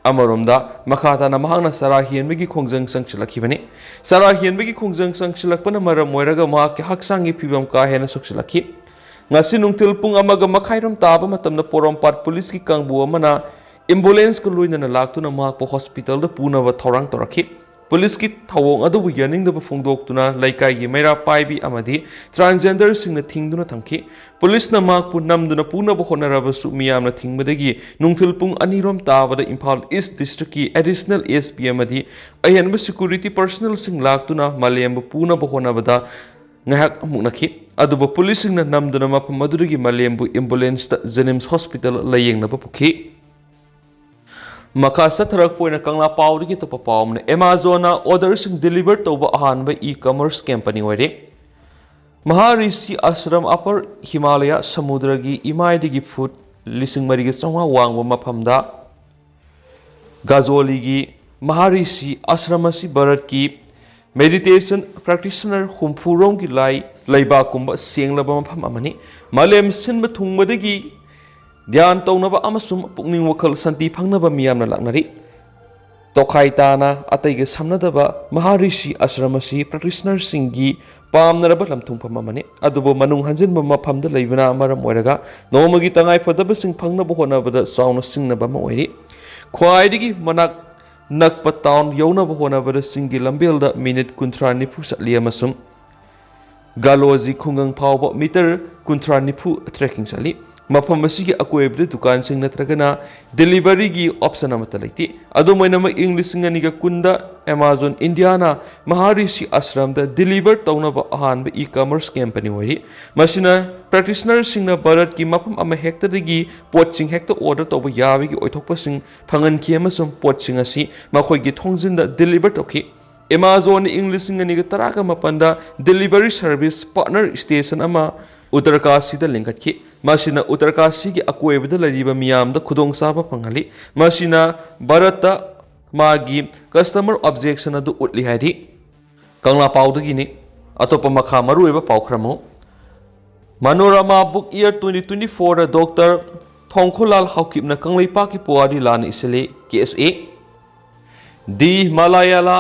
ꯑꯃꯔꯣꯝꯗ, ꯃꯈꯥ ꯇꯥꯅ ꯃꯍꯥꯛꯅ ꯆꯔꯥ ꯍꯦꯟꯕꯒꯤ ꯈꯣꯡꯖꯪ ꯆꯪꯁꯤꯜꯂꯛꯈꯤꯕꯅꯤ꯫ ꯆꯔꯥ ꯍꯦꯟꯕꯒꯤ ꯈꯣꯡꯖꯪ ꯆꯪꯁꯤꯜꯂꯛꯄꯅ ꯃꯔꯝ ꯑꯣꯏꯔꯒ ꯃꯍꯥꯛꯀꯤ ꯍꯛꯆꯥꯡꯒꯤ ꯐꯤꯕꯝ ꯀꯥ ꯍꯦꯟꯅ ꯁꯣꯛꯆꯤꯜꯂꯛꯈꯤ꯫ ꯉꯁꯤ ꯅꯨꯡꯊꯤꯜ ꯄꯨꯡ ꯑꯃꯒ ꯃꯈꯥꯏꯔꯣꯝ ꯇꯥꯕ ꯃꯇꯝꯗ ꯄꯣꯔꯣꯝꯄꯥꯠ ꯄꯨꯂꯤꯁꯀꯤ ꯀꯥꯡꯕꯨ ꯑꯃꯅ ꯑꯦꯝꯕꯨꯂꯦꯟꯁꯀ ꯂꯣꯏꯅꯅ ꯂꯥꯛꯇꯨꯅ ꯃꯍꯥꯛꯄꯨ ꯍꯣꯁꯄꯤꯇꯥꯜꯗ ꯄꯨꯅꯕ ꯊꯧꯔꯥꯡ ꯇꯧꯔꯛꯈꯤ꯫ ꯄꯨꯂꯤꯁꯀꯤ ꯊꯧꯑꯣꯡ ꯑꯗꯨꯕꯨ ꯌꯥꯅꯤꯡꯗꯕ ꯐꯣꯡꯗꯣꯛꯇꯨꯅ ꯂꯩꯀꯥꯏꯒꯤ ꯃꯩꯔꯥ ꯄꯥꯏꯕꯤ ꯑꯃꯗꯤ ꯇ꯭ꯔꯥꯟꯁꯖꯦꯟꯗꯔꯁꯤꯡꯅ ꯊꯤꯡꯗꯨꯅ ꯊꯝꯈꯤ꯫ ꯄꯨꯂꯤꯁꯅ ꯃꯍꯥꯛꯄꯨ ꯅꯝꯗꯨꯅ ꯄꯨꯅꯕ ꯍꯣꯠꯅꯔꯕꯁꯨ ꯃꯤꯌꯥꯝꯅ ꯊꯤꯡꯕꯗꯒꯤ ꯅꯨꯡꯊꯤꯜ ꯄꯨꯡ ꯑꯅꯤꯔꯣꯝ ꯇꯥꯕꯗ ꯏꯝꯐꯥꯜ ꯏꯁ ꯗꯤꯁꯇ꯭ꯔꯤꯛꯀꯤ ꯑꯦꯗꯤꯁꯅꯦꯜ ꯑꯦꯁ ꯄꯤ ꯑꯃꯗꯤ ꯑꯍꯦꯟꯕ ꯁꯦꯀ꯭ꯌꯨꯔꯤꯇꯤ ꯄꯔꯁꯅꯦꯜꯁꯤꯡ ꯂꯥꯛꯇꯨꯅ ꯃꯥꯂꯦꯝꯕꯨ ꯄꯨꯅꯕ ꯍꯣꯠꯅꯕꯗ ꯉꯥꯏꯍꯥꯛ ꯃꯨꯛꯅꯈꯤ꯫ ꯑꯗꯨꯕꯨ ꯄꯨꯂꯤꯁꯁꯤꯡꯅ ꯅꯝꯗꯨꯅ ꯃꯐꯝ ꯑꯗꯨꯗꯒꯤ ꯃꯥꯂꯦꯝꯕꯨ ꯑꯦꯝꯕꯨꯂꯦꯟꯁꯇ ꯖꯦꯅꯤꯝꯁ ꯍꯣꯁꯄꯤꯇꯥꯜ ꯂꯥꯌꯦꯡꯅꯕ ꯄꯨꯈꯤ꯫ ꯃꯈꯥ ꯆꯠꯊꯔꯛꯄ ꯑꯣꯏꯅ ꯀꯪꯂꯥ ꯄꯥꯎꯗꯒꯤ ꯑꯇꯣꯞꯄ ꯄꯥꯎ ꯑꯃꯅ, ꯑꯦꯃꯥꯖꯣꯟꯅ ꯑꯣꯔꯗꯔꯁꯤꯡ ꯗꯤꯂꯤꯚꯔ ꯇꯧꯕ ꯑꯍꯥꯟꯕ ꯏ ꯀꯃꯔꯁ ꯀꯝꯄꯅꯤ ꯑꯣꯏꯔꯦ꯫ ꯃꯍꯥꯔꯤꯁꯤ ꯑꯥꯁ꯭ꯔꯝ ꯑꯄꯔ ꯍꯤꯃꯥꯂꯌꯥ ꯁꯃꯨꯗ꯭ꯔꯒꯤ ꯏꯃꯥꯏꯗꯒꯤ ꯐꯨꯠ ꯂꯤꯁꯤꯡ ꯃꯔꯤꯒ ꯆꯥꯝꯃꯉꯥ ꯋꯥꯡꯕ ꯃꯐꯝꯗ ꯒꯥꯖꯣꯂꯤꯒꯤ ꯃꯍꯥꯔꯤꯁꯤ ꯑꯥꯁ꯭ꯔꯝ ꯑꯁꯤ ꯚꯥꯔꯠꯀꯤ ꯃꯦꯗꯤꯇꯦꯁꯟ ꯄ꯭ꯔꯦꯛꯇꯤꯁꯅꯔ ꯍꯨꯝꯐꯨꯔꯣꯝꯒꯤ ꯂꯥꯏ ꯂꯩꯕꯥꯛꯀꯨꯝꯕ ꯁꯦꯡꯂꯕ ꯃꯐꯝ ꯑꯃꯅꯤ꯫ ꯃꯥꯂꯦꯝ ꯁꯤꯟꯕ ꯊꯨꯡꯕꯗꯒꯤ ꯙ꯭ꯌꯥꯟ ꯇꯧꯅꯕ ꯑꯃꯁꯨꯡ ꯄꯨꯛꯅꯤꯡ ꯋꯥꯈꯜ ꯁꯥꯟꯇꯤ ꯐꯪꯅꯕ ꯃꯤꯌꯥꯝꯅ ꯂꯥꯛꯅꯔꯤ꯫ ꯇꯣꯈꯥꯏ ꯇꯥꯅ ꯑꯇꯩꯒ ꯁꯝꯅꯗꯕ ꯃꯍꯥꯔꯤꯁꯤ ꯑꯥꯁ꯭ꯔꯝ ꯑꯁꯤ ꯄ꯭ꯔꯦꯛꯇꯤꯁꯅꯔꯁꯤꯡꯒꯤ ꯄꯥꯝꯅꯔꯕ ꯂꯝꯊꯨꯡꯐꯝ ꯑꯃꯅꯤ꯫ ꯑꯗꯨꯕꯨ ꯃꯅꯨꯡ ꯍꯟꯖꯤꯟꯕ ꯃꯐꯝꯗ ꯂꯩꯕꯅ ꯃꯔꯝ ꯑꯣꯏꯔꯒ ꯅꯣꯡꯃꯒꯤ ꯇꯉꯥꯏꯐꯗꯕꯁꯤꯡ ꯐꯪꯅꯕ ꯍꯣꯠꯅꯕꯗ ꯆꯥꯎꯅ ꯁꯤꯡꯅꯕ ꯑꯃ ꯑꯣꯏꯔꯤ꯫ ꯈ꯭ꯋꯥꯏꯗꯒꯤ ꯃꯅꯥꯛ ꯅꯛꯄ ꯇꯥꯎꯟ ꯌꯧꯅꯕ ꯍꯣꯠꯅꯕꯗ ꯆꯤꯡꯒꯤ ꯂꯝꯕꯦꯜꯗ ꯃꯤꯅꯤꯠ ꯀꯨꯟꯊ꯭ꯔꯥ ꯅꯤꯐꯨ ꯆꯠꯂꯤ ꯑꯃꯁꯨꯡ ꯒꯥꯂꯣꯖꯤ ꯈꯨꯡꯒꯪ ꯐꯥꯎꯕ ꯃꯤꯇꯔ ꯀꯨꯟꯊ꯭ꯔꯥ ꯅꯤꯐꯨ ꯇ꯭ꯔꯦꯛꯀꯤꯡ ꯆꯠꯂꯤ꯫ ꯃꯐꯝ ꯑꯁꯤꯒꯤ ꯑꯀꯣꯏꯕꯗ ꯗꯨꯀꯥꯟꯁꯤꯡ ꯅꯠꯇ꯭ꯔꯒꯅ ꯗꯦꯂꯤꯚꯔꯤꯒꯤ ꯑꯣꯞꯁꯟ ꯑꯃꯠꯇ ꯂꯩꯇꯦ꯫ ꯑꯗꯨꯝ ꯑꯣꯏꯅꯃꯛ, ꯏꯪ ꯂꯤꯁꯤꯡ ꯑꯅꯤꯒ ꯀꯨꯟꯗ ꯑꯦꯃꯥꯖꯣꯟ ꯏꯟꯗꯤꯌꯥꯅ ꯃꯍꯥꯔꯤꯁꯤ ꯑꯥꯁ꯭ꯔꯝꯗ ꯗꯤꯂꯤꯚꯔ ꯇꯧꯅꯕ ꯑꯍꯥꯟꯕ ꯏ ꯀꯃꯔꯁ ꯀꯝꯄꯅꯤ ꯑꯣꯏꯔꯤ꯫ ꯃꯁꯤꯅ ꯄ꯭ꯔꯦꯛꯇꯤꯁꯅꯔꯁꯤꯡꯅ ꯚꯥꯔꯠꯀꯤ ꯃꯐꯝ ꯑꯃ ꯍꯦꯛꯇꯗꯒꯤ ꯄꯣꯠꯁꯤꯡ ꯍꯦꯛꯇ ꯑꯣꯔꯗꯔ ꯇꯧꯕ ꯌꯥꯕꯒꯤ ꯑꯣꯏꯊꯣꯛꯄꯁꯤꯡ ꯐꯪꯍꯟꯈꯤ ꯑꯃꯁꯨꯡ ꯄꯣꯠꯁꯤꯡ ꯑꯁꯤ ꯃꯈꯣꯏꯒꯤ ꯊꯣꯡꯖꯤꯟꯗ ꯗꯤꯂꯤꯚꯔ ꯇꯧꯈꯤ꯫ ꯑꯦꯃꯥꯖꯣꯟꯅ ꯏꯪ ꯂꯤꯁꯤꯡ ꯑꯅꯤꯒ ꯇꯔꯥꯒ ꯃꯥꯄꯟꯗ ꯗꯦꯂꯤꯚꯔꯤ ꯁꯔꯚꯤꯁ ꯄꯥꯔꯠꯅꯔ ꯁ꯭ꯇꯦꯁꯟ ꯑꯃ ꯎꯠꯇꯔꯀꯥꯁꯤꯗ ꯂꯤꯡꯈꯠꯈꯤ꯫ ꯃꯁꯤꯅ ꯎꯠꯇꯔꯀꯥꯁꯤꯒꯤ ꯑꯀꯣꯏꯕꯗ ꯂꯩꯔꯤꯕ ꯃꯤꯌꯥꯝꯗ ꯈꯨꯗꯣꯡꯆꯥꯕ ꯐꯪꯍꯜꯂꯤ꯫ ꯃꯁꯤꯅ ꯚꯥꯔꯠꯇ ꯃꯥꯒꯤ customer objection ꯑꯗꯨ ꯎꯠꯂꯤ ꯍꯥꯏꯔꯤ꯫ ꯀꯪꯂꯥ ꯄꯥꯎꯗꯒꯤꯅꯤ꯫ ꯑꯇꯣꯞꯄ ꯃꯈꯥ ꯃꯔꯨꯑꯣꯏꯕ ꯄꯥꯎ ꯈꯔ ꯑꯃꯨꯛ꯫ Manorama book year twenty twenty-four ꯗ ꯗꯣꯛꯇꯔ ꯊꯣꯡꯈꯣꯂꯥꯜ ꯍꯥꯎꯀꯤꯞꯅ ꯀꯪꯂꯩꯄꯥꯛꯀꯤ ꯄꯨꯋꯥꯔꯤ ꯂꯥꯟꯅ ꯏꯁꯤꯜꯂꯤ, ꯀꯦ ꯑꯦꯁ ꯑꯦ꯫ ꯗꯤ ꯃꯂꯥꯌꯥꯂꯥ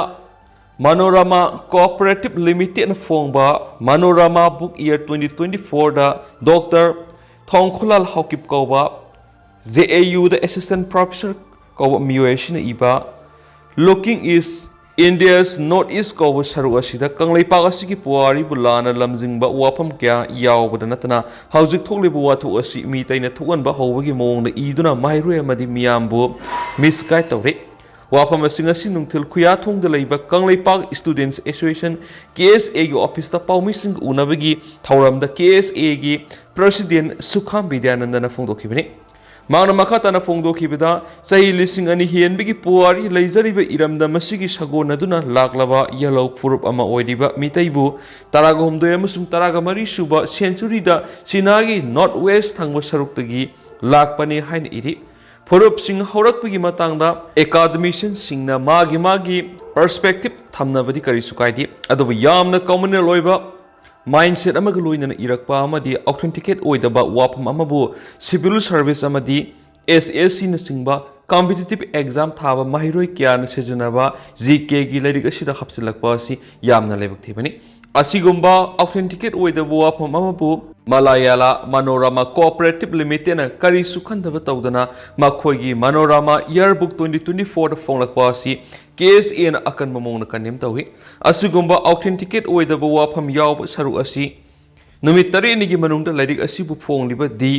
ꯃꯅꯣꯔꯃꯥ ꯀꯣꯑꯣꯄꯔꯦꯇꯤꯚ ꯂꯤꯃꯤꯇꯦꯗꯅ ꯐꯣꯡꯕ Manorama book year twenty twenty-four ꯗ ꯗꯣꯛꯇꯔ ꯊꯣꯡꯈꯣꯂꯥꯜ ꯍꯥꯎꯀꯤꯞ ꯀꯧꯕ ꯖꯦ ꯑꯦ ꯌꯨꯗ assistant professor ꯀꯧꯕ ꯃꯤꯑꯣꯏ ꯑꯁꯤꯅ ꯏꯕ Looking East, India's North East ꯀꯧꯕ ꯁꯔꯨꯛ ꯑꯁꯤꯗ ꯀꯪꯂꯩꯄꯥꯛ ꯑꯁꯤꯒꯤ ꯄꯨꯋꯥꯔꯤꯕꯨ ꯂꯥꯟꯅ ꯂꯝꯖꯤꯡꯕ ꯋꯥꯐꯝ ꯀꯌꯥ ꯌꯥꯎꯕꯗ ꯅꯠꯇꯅ ꯍꯧꯖꯤꯛ ꯊꯣꯛꯂꯤꯕ ꯋꯥꯊꯣꯛ ꯑꯁꯤ ꯃꯤꯇꯩꯅ ꯊꯣꯛꯍꯟꯕ ꯍꯧꯕꯒꯤ ꯃꯑꯣꯡꯗ ꯏꯗꯨꯅ ꯃꯍꯩꯔꯣꯏ ꯑꯃꯗꯤ ꯃꯤꯌꯥꯝꯕꯨ misguide ꯇꯧꯔꯦ꯫ ꯋꯥꯐꯝꯁꯤꯡ ꯑꯁꯤ ꯅꯨꯡꯊꯤꯜ ꯈꯨꯌꯥꯊꯣꯡꯗ ꯂꯩꯕ ꯀꯪꯂꯩꯄꯥꯛ Students Association, ꯀꯦ ꯑꯦꯁ ꯑꯦꯒꯤ ꯑꯣꯐꯤꯁꯇ ꯄꯥꯎꯃꯤꯁꯤꯡꯒ ꯎꯅꯕꯒꯤ ꯊꯧꯔꯝꯗ ꯀꯦ ꯑꯦꯁ ꯑꯦꯒꯤ president ꯁꯨꯈꯥꯝ ꯕꯤꯗ꯭ꯌꯥꯅꯟꯗꯅ ꯐꯣꯡꯗꯣꯛꯈꯤꯕꯅꯤ꯫ ꯃꯍꯥꯛꯅ ꯃꯈꯥ ꯇꯥꯅ ꯐꯣꯡꯗꯣꯛꯈꯤꯕꯗ, ꯆꯍꯤ ꯂꯤꯁꯤꯡ ꯑꯅꯤ ꯍꯦꯟꯕꯒꯤ ꯄꯨꯋꯥꯔꯤ ꯂꯩꯖꯔꯤꯕ ꯏꯔꯝꯗꯝ ꯑꯁꯤꯒꯤ ꯁꯥꯒꯣꯟꯅꯗꯨꯅ ꯂꯥꯛꯂꯕ ꯌꯦꯜꯍꯧ ꯐꯨꯔꯨꯞ ꯑꯃ ꯑꯣꯏꯔꯤꯕ ꯃꯤꯇꯩꯕꯨ ꯇꯔꯥꯒ ꯍꯨꯝꯗꯣꯏ ꯑꯃꯁꯨꯡ ꯇꯔꯥꯒ ꯃꯔꯤ ꯁꯨꯕ century ꯗ ꯆꯤꯅꯥꯒꯤ north west ꯊꯪꯕ ꯁꯔꯨꯛꯇꯒꯤ ꯂꯥꯛꯄꯅꯤ ꯍꯥꯏꯅ ꯏꯔꯤ꯫ ꯐꯨꯔꯨꯞꯁꯤꯡ ꯍꯧꯔꯛꯄꯒꯤ ꯃꯇꯥꯡꯗ academician ꯁꯤꯡꯅ ꯃꯥꯒꯤ ꯃꯥꯒꯤ perspective ꯊꯝꯅꯕꯗꯤ ꯀꯔꯤꯁꯨ ꯀꯥꯏꯗꯦ, ꯑꯗꯨꯕꯨ ꯌꯥꯝꯅ communal ꯑꯣꯏꯕ mindset ꯑꯃꯒ ꯂꯣꯏꯅꯅ ꯏꯔꯛꯄ ꯑꯃꯗꯤ authenticate ꯑꯣꯏꯗꯕ ꯋꯥꯐꯝ ꯑꯃꯕꯨ civil service ꯑꯃꯗꯤ ꯑꯦꯁ ꯑꯦꯁ ꯁꯤꯅꯆꯤꯡꯕ competitive exam ꯊꯥꯕ ꯃꯍꯩꯔꯣꯏ ꯀꯌꯥꯅ ꯁꯤꯖꯤꯟꯅꯕ ꯖꯤ ꯀꯦꯒꯤ ꯂꯥꯏꯔꯤꯛ ꯑꯁꯤꯗ ꯍꯥꯞꯆꯤꯜꯂꯛꯄ ꯑꯁꯤ ꯌꯥꯝꯅ ꯂꯥꯏꯕꯛ ꯊꯤꯕꯅꯤ꯫ ꯑꯁꯤꯒꯨꯝꯕ authenticate ꯑꯣꯏꯗꯕ ꯋꯥꯐꯝ ꯑꯃꯕꯨ ꯃꯂꯥꯌꯥꯂꯥ ꯃꯅꯣꯔꯃꯥ ꯀꯣꯑꯣꯄꯔꯦꯇꯤꯚ ꯂꯤꯃꯤꯇꯦꯗꯅ ꯀꯔꯤꯁꯨ ꯈꯟꯗꯕ ꯇꯧꯗꯅ ꯃꯈꯣꯏꯒꯤ ꯃꯅꯣꯔꯃꯥ ꯏꯌꯔꯕꯨꯛ twenty twenty-four ꯗ ꯐꯣꯡꯂꯛꯄ ꯑꯁꯤ ꯀꯦ ꯑꯦꯁ ꯑꯦꯅ ꯑꯀꯟꯕ ꯃꯑꯣꯡꯗ condemn ꯇꯧꯏ꯫ ꯑꯁꯤꯒꯨꯝꯕ authenticate ꯑꯣꯏꯗꯕ ꯋꯥꯐꯝ ꯌꯥꯎꯕ ꯁꯔꯨꯛ ꯑꯁꯤ ꯅꯨꯃꯤꯠ ꯇꯔꯦꯠꯅꯤꯒꯤ ꯃꯅꯨꯡꯗ ꯂꯥꯏꯔꯤꯛ ꯑꯁꯤꯕꯨ ꯐꯣꯡꯂꯤꯕ ꯗꯤ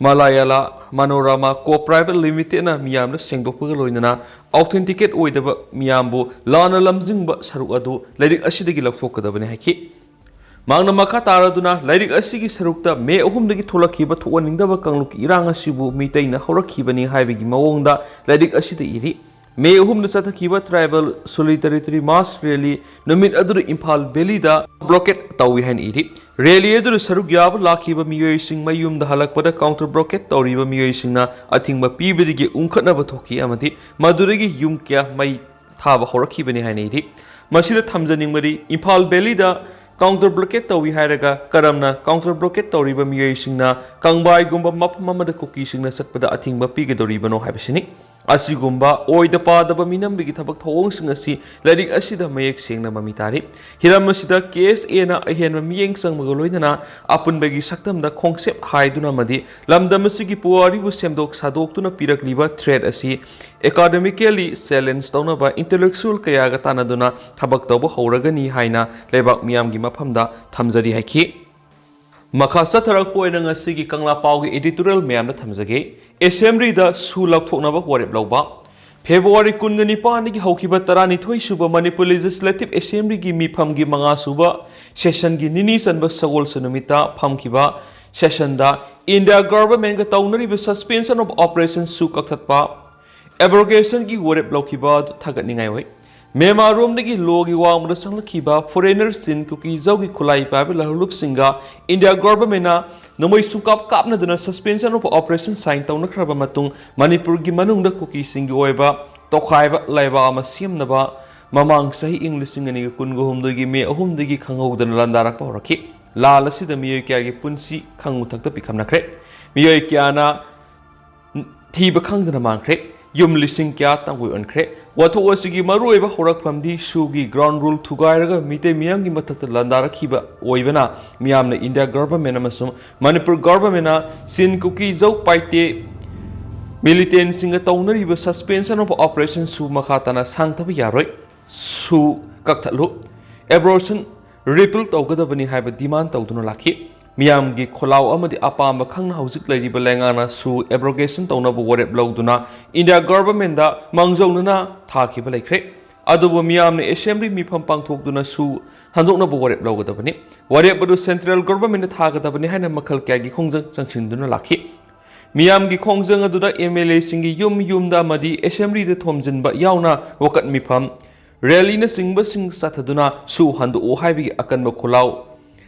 ꯃꯂꯥꯌꯥꯂꯥ ꯃꯅꯣꯔꯃꯥ ꯀꯣ ꯄ꯭ꯔꯥꯏꯚꯦꯠ ꯂꯤꯃꯤꯇꯦꯗꯅ ꯃꯤꯌꯥꯝꯗ ꯁꯦꯡꯗꯣꯛꯄꯒ ꯂꯣꯏꯅꯅ authenticate ꯑꯣꯏꯗꯕ ꯃꯤꯌꯥꯝꯕꯨ ꯂꯥꯟꯅ ꯂꯝꯖꯤꯡꯕ ꯁꯔꯨꯛ ꯑꯗꯨ ꯂꯥꯏꯔꯤꯛ ꯑꯁꯤꯗꯒꯤ ꯂꯧꯊꯣꯛꯀꯗꯕꯅꯤ ꯍꯥꯏꯈꯤ꯫ ꯃꯍꯥꯛꯅ ꯃꯈꯥ ꯇꯥꯔꯗꯨꯅ ꯂꯥꯏꯔꯤꯛ ꯑꯁꯤꯒꯤ ꯁꯔꯨꯛꯇ ꯃꯦ ꯑꯍꯨꯝꯗꯒꯤ ꯊꯣꯛꯂꯛꯈꯤꯕ ꯊꯣꯛꯍꯟꯅꯤꯡꯗꯕ ꯀꯥꯡꯂꯨꯞꯀꯤ ꯏꯔꯥꯡ ꯑꯁꯤꯕꯨ ꯃꯤꯇꯩꯅ ꯍꯧꯔꯛꯈꯤꯕꯅꯤ ꯍꯥꯏꯕꯒꯤ ꯃꯑꯣꯡꯗ ꯂꯥꯏꯔꯤꯛ ꯑꯁꯤꯗ ꯏꯔꯤ꯫ ꯃꯦ ꯑꯍꯨꯝꯗ ꯆꯠꯊꯈꯤꯕ Tribal Solidarity March Rally ꯅꯨꯃꯤꯠ ꯑꯗꯨꯗ ꯏꯝꯐꯥꯜ ꯚꯦꯂꯤꯗ blockade ꯇꯧꯏ ꯍꯥꯏꯅ ꯏꯔꯤ꯫ Rally ꯑꯗꯨꯗ ꯁꯔꯨꯛ ꯌꯥꯕ ꯂꯥꯛꯈꯤꯕ ꯃꯤꯑꯣꯏꯁꯤꯡ ꯃꯌꯨꯝꯗ ꯍꯜꯂꯛꯄꯗ counter blockade ꯇꯧꯔꯤꯕ ꯃꯤꯑꯣꯏꯁꯤꯡꯅ ꯑꯊꯤꯡꯕ ꯄꯤꯕꯗꯒꯤ ꯎꯪꯈꯠꯅꯕ ꯊꯣꯛꯈꯤ ꯑꯃꯗꯤ ꯃꯗꯨꯗꯒꯤ ꯌꯨꯝ ꯀꯌꯥ ꯃꯩ ꯊꯥꯕ ꯍꯧꯔꯛꯈꯤꯕꯅꯤ ꯍꯥꯏꯅ ꯏꯔꯤ꯫ ꯃꯁꯤꯗ ꯊꯝꯖꯅꯤꯡꯕꯗꯤ, ꯏꯝꯐꯥꯜ ꯚꯦꯂꯤꯗ counter blockade ꯇꯧꯏ ꯍꯥꯏꯔꯒ ꯀꯔꯝꯅ counter blockade ꯇꯧꯔꯤꯕ ꯃꯤꯑꯣꯏꯁꯤꯡꯅ ꯀꯪꯕꯥꯏꯒꯨꯝꯕ ꯃꯐꯝ ꯑꯃꯗ ꯀꯨꯀꯤꯁꯤꯡꯅ ꯆꯠꯄꯗ ꯑꯊꯤꯡꯕ ꯄꯤꯒꯗꯧꯔꯤꯕꯅꯣ ꯍꯥꯏꯕꯁꯤꯅꯤ꯫ ꯑꯁꯤꯒꯨꯝꯕ ꯑꯣꯏꯗ ꯄꯥꯗꯕ ꯃꯤꯅꯝꯕꯒꯤ ꯊꯕꯛ ꯊꯧꯑꯣꯡꯁꯤꯡ ꯑꯁꯤ ꯂꯥꯏꯔꯤꯛ ꯑꯁꯤꯗ ꯃꯌꯦꯛ ꯁꯦꯡꯅ ꯃꯃꯤ ꯇꯥꯔꯤ꯫ ꯍꯤꯔꯝ ꯑꯁꯤꯗ ꯀꯦ ꯑꯦꯁ ꯑꯦꯅ ꯑꯍꯦꯟꯕ ꯃꯤꯠꯌꯦꯡ ꯆꯪꯕꯒ ꯂꯣꯏꯅꯅ ꯑꯄꯨꯟꯕꯒꯤ ꯁꯛꯇꯝꯗ ꯈꯣꯡꯆꯦꯞ ꯍꯥꯏꯗꯨꯅ ꯑꯃꯗꯤ ꯂꯝꯗꯝ ꯑꯁꯤꯒꯤ ꯄꯨꯋꯥꯔꯤꯕꯨ ꯁꯦꯝꯗꯣꯛ ꯁꯥꯗꯣꯛꯇꯨꯅ ꯄꯤꯔꯛꯂꯤꯕ threat ꯑꯁꯤ academically challenge ꯇꯧꯅꯕ intellectual ꯀꯌꯥꯒ ꯇꯥꯟꯅꯗꯨꯅ ꯊꯕꯛ ꯇꯧꯕ ꯍꯧꯔꯒꯅꯤ ꯍꯥꯏꯅ ꯂꯩꯕꯥꯛ ꯃꯤꯌꯥꯝꯒꯤ ꯃꯐꯝꯗ ꯊꯝꯖꯔꯤ ꯍꯥꯏꯈꯤ꯫ ꯃꯈꯥ ꯆꯠꯊꯔꯛꯄ ꯑꯣꯏꯅ ꯉꯁꯤꯒꯤ ꯀꯪꯂꯥ ꯄꯥꯎꯒꯤ editorial ꯃꯌꯥꯝꯗ ꯊꯝꯖꯒꯦ꯫ ꯑꯦꯁꯦꯝꯕ꯭ꯂꯤꯗ ꯁꯨ ꯂꯧꯊꯣꯛꯅꯕ ꯋꯥꯔꯦꯞ ꯂꯧꯕ꯫ ꯐꯦꯕ꯭ꯔꯨꯋꯥꯔꯤ ꯀꯨꯟꯒ ꯅꯤꯄꯥꯟꯗꯒꯤ ꯍꯧꯈꯤꯕ ꯇꯔꯥꯅꯤꯊꯣꯏ ꯁꯨꯕ ꯃꯅꯤꯄꯨꯔ Legislative Assemblyꯒꯤ ꯃꯤꯐꯝꯒꯤ ꯃꯉꯥ ꯁꯨꯕ sessionꯒꯤ ꯅꯤꯅꯤ ꯆꯟꯕ ꯁꯒꯣꯜꯁꯦꯟ ꯅꯨꯃꯤꯠꯇ ꯐꯝꯈꯤꯕ sessionꯗ India Governmentꯒ ꯇꯧꯅꯔꯤꯕ Suspension of Operation ꯁꯨ ꯀꯛꯊꯠꯄ, abrogationꯒꯤ ꯋꯥꯔꯦꯞ ꯂꯧꯈꯤꯕ ꯑꯗꯨ ꯊꯥꯒꯠꯅꯤꯡꯉꯥꯏ ꯑꯣꯏ꯫ ꯃ꯭ꯌꯥꯟꯃꯥꯔꯔꯣꯝꯗꯒꯤ ꯂꯣꯒꯤ ꯋꯥꯡꯃꯗ ꯆꯪꯂꯛꯈꯤꯕ foreigner ꯆꯤꯟ ꯀꯨꯀꯤ ꯖꯧꯒꯤ ꯈꯨꯠꯂꯥꯏ ꯄꯥꯏꯕ ꯂꯍꯂꯨꯞꯁꯤꯡꯒ India Governmentꯅ ꯅꯣꯡꯃꯩ ꯁꯨꯡꯀꯥꯞ ꯀꯥꯞꯅꯗꯨꯅ Suspension of Operation sign ꯇꯧꯅꯈ꯭ꯔꯕ ꯃꯇꯨꯡ ꯃꯅꯤꯄꯨꯔꯒꯤ ꯃꯅꯨꯡꯗ ꯀꯨꯀꯤꯁꯤꯡꯒꯤ ꯑꯣꯏꯕ ꯇꯣꯈꯥꯏꯕ ꯂꯩꯕꯥꯛ ꯑꯃ ꯁꯦꯝꯅꯕ ꯃꯃꯥꯡ ꯆꯍꯤ ꯏꯪ ꯂꯤꯁꯤꯡ ꯑꯅꯤꯒ ꯀꯨꯟꯒ ꯍꯨꯝꯗꯣꯏꯒꯤ ꯃꯦ ꯑꯍꯨꯝꯗꯒꯤ ꯈꯪꯍꯧꯗꯅ ꯂꯥꯟꯗꯥꯔꯛꯄ ꯍꯧꯔꯛꯈꯤ꯫ ꯂꯥꯜ ꯑꯁꯤꯗ ꯃꯤꯑꯣꯏ ꯀꯌꯥꯒꯤ ꯄꯨꯟꯁꯤ ꯈꯪꯉꯨ ꯊꯛꯇ ꯄꯤꯈꯝꯅꯈ꯭ꯔꯦ꯫ ꯃꯤꯑꯣꯏ ꯀꯌꯥꯅ ꯊꯤꯕ ꯈꯪꯗꯅ ꯃꯥꯡꯈ꯭ꯔꯦ꯫ ꯌꯨꯝ ꯂꯤꯁꯤꯡ ꯀꯌꯥ ꯇꯥꯡꯒꯣꯏ ꯑꯣꯟꯈ꯭ꯔꯦ꯫ ꯋꯥꯊꯣꯛ ꯑꯁꯤꯒꯤ ꯃꯔꯨꯑꯣꯏꯕ ꯍꯧꯔꯛꯐꯝꯗꯤ ꯁꯨꯒꯤ ground rule ꯊꯨꯒꯥꯏꯔꯒ ꯃꯤꯇꯩ ꯃꯤꯌꯥꯝꯒꯤ ꯃꯊꯛꯇ ꯂꯥꯟꯗꯥꯔꯛꯈꯤꯕ ꯑꯣꯏꯕꯅ ꯃꯤꯌꯥꯝꯅ India Government ꯑꯃꯁꯨꯡ ꯃꯅꯤꯄꯨꯔ Governmentꯅ ꯆꯤꯟ ꯀꯨꯀꯤ ꯖꯧ ꯄꯥꯏꯇꯦ militantꯁꯤꯡꯒ ꯇꯧꯅꯔꯤꯕ Suspension of Operation ꯁꯨ ꯃꯈꯥ ꯇꯥꯅ ꯁꯥꯡꯊꯕ ꯌꯥꯔꯣꯏ꯫ ꯁꯨ ꯀꯛꯊꯠꯂꯨ꯫ Abrogationꯁꯨ repeal ꯇꯧꯒꯗꯕꯅꯤ ꯍꯥꯏꯕ demand ꯇꯧꯗꯨꯅ ꯂꯥꯛꯈꯤ꯫ ꯃꯤꯌꯥꯝꯒꯤ ꯈꯣꯜꯂꯥꯎ ꯑꯃꯗꯤ ꯑꯄꯥꯝꯕ ꯈꯪꯅ ꯍꯧꯖꯤꯛ ꯂꯩꯔꯤꯕ ꯂꯩꯉꯥꯛꯅ ꯁꯨ abrogation ꯇꯧꯅꯕ ꯋꯥꯔꯦꯞ ꯂꯧꯗꯨꯅ India Governmentꯇ ꯃꯥꯡꯖꯧꯅꯅ ꯊꯥꯈꯤꯕ ꯂꯩꯈ꯭ꯔꯦ꯫ ꯑꯗꯨꯕꯨ ꯃꯤꯌꯥꯝꯅ Assembly ꯃꯤꯐꯝ ꯄꯥꯡꯊꯣꯛꯇꯨꯅ ꯁꯨ ꯍꯟꯗꯣꯛꯅꯕ ꯋꯥꯔꯦꯞ ꯂꯧꯒꯗꯕꯅꯤ꯫ ꯋꯥꯔꯦꯞ ꯑꯗꯨ Central Governmentꯇ ꯊꯥꯒꯗꯕꯅꯤ ꯍꯥꯏꯅ ꯃꯈꯜ ꯀꯌꯥꯒꯤ ꯈꯣꯡꯖꯪ ꯆꯪꯁꯤꯟꯗꯨꯅ ꯂꯥꯛꯈꯤ꯫ ꯃꯤꯌꯥꯝꯒꯤ ꯈꯣꯡꯖꯪ ꯑꯗꯨꯗ ꯑꯦꯝ ꯑꯦꯜ ꯑꯦꯁꯤꯡꯒꯤ ꯌꯨꯝ ꯌꯨꯝꯗ ꯑꯃꯗꯤ ꯑꯦꯁꯦꯝꯕ꯭ꯂꯤꯗ ꯊꯣꯝꯖꯤꯟꯕ ꯌꯥꯎꯅ ꯋꯥꯀꯠ ꯃꯤꯐꯝ, ꯔꯦꯂꯤꯅꯆꯤꯡꯕꯁꯤꯡ ꯆꯠꯊꯗꯨꯅ ꯁꯨ ꯍꯟꯗꯣꯛꯎ ꯍꯥꯏꯕꯒꯤ ꯑꯀꯟꯕ ꯈꯣꯜꯂꯥꯎ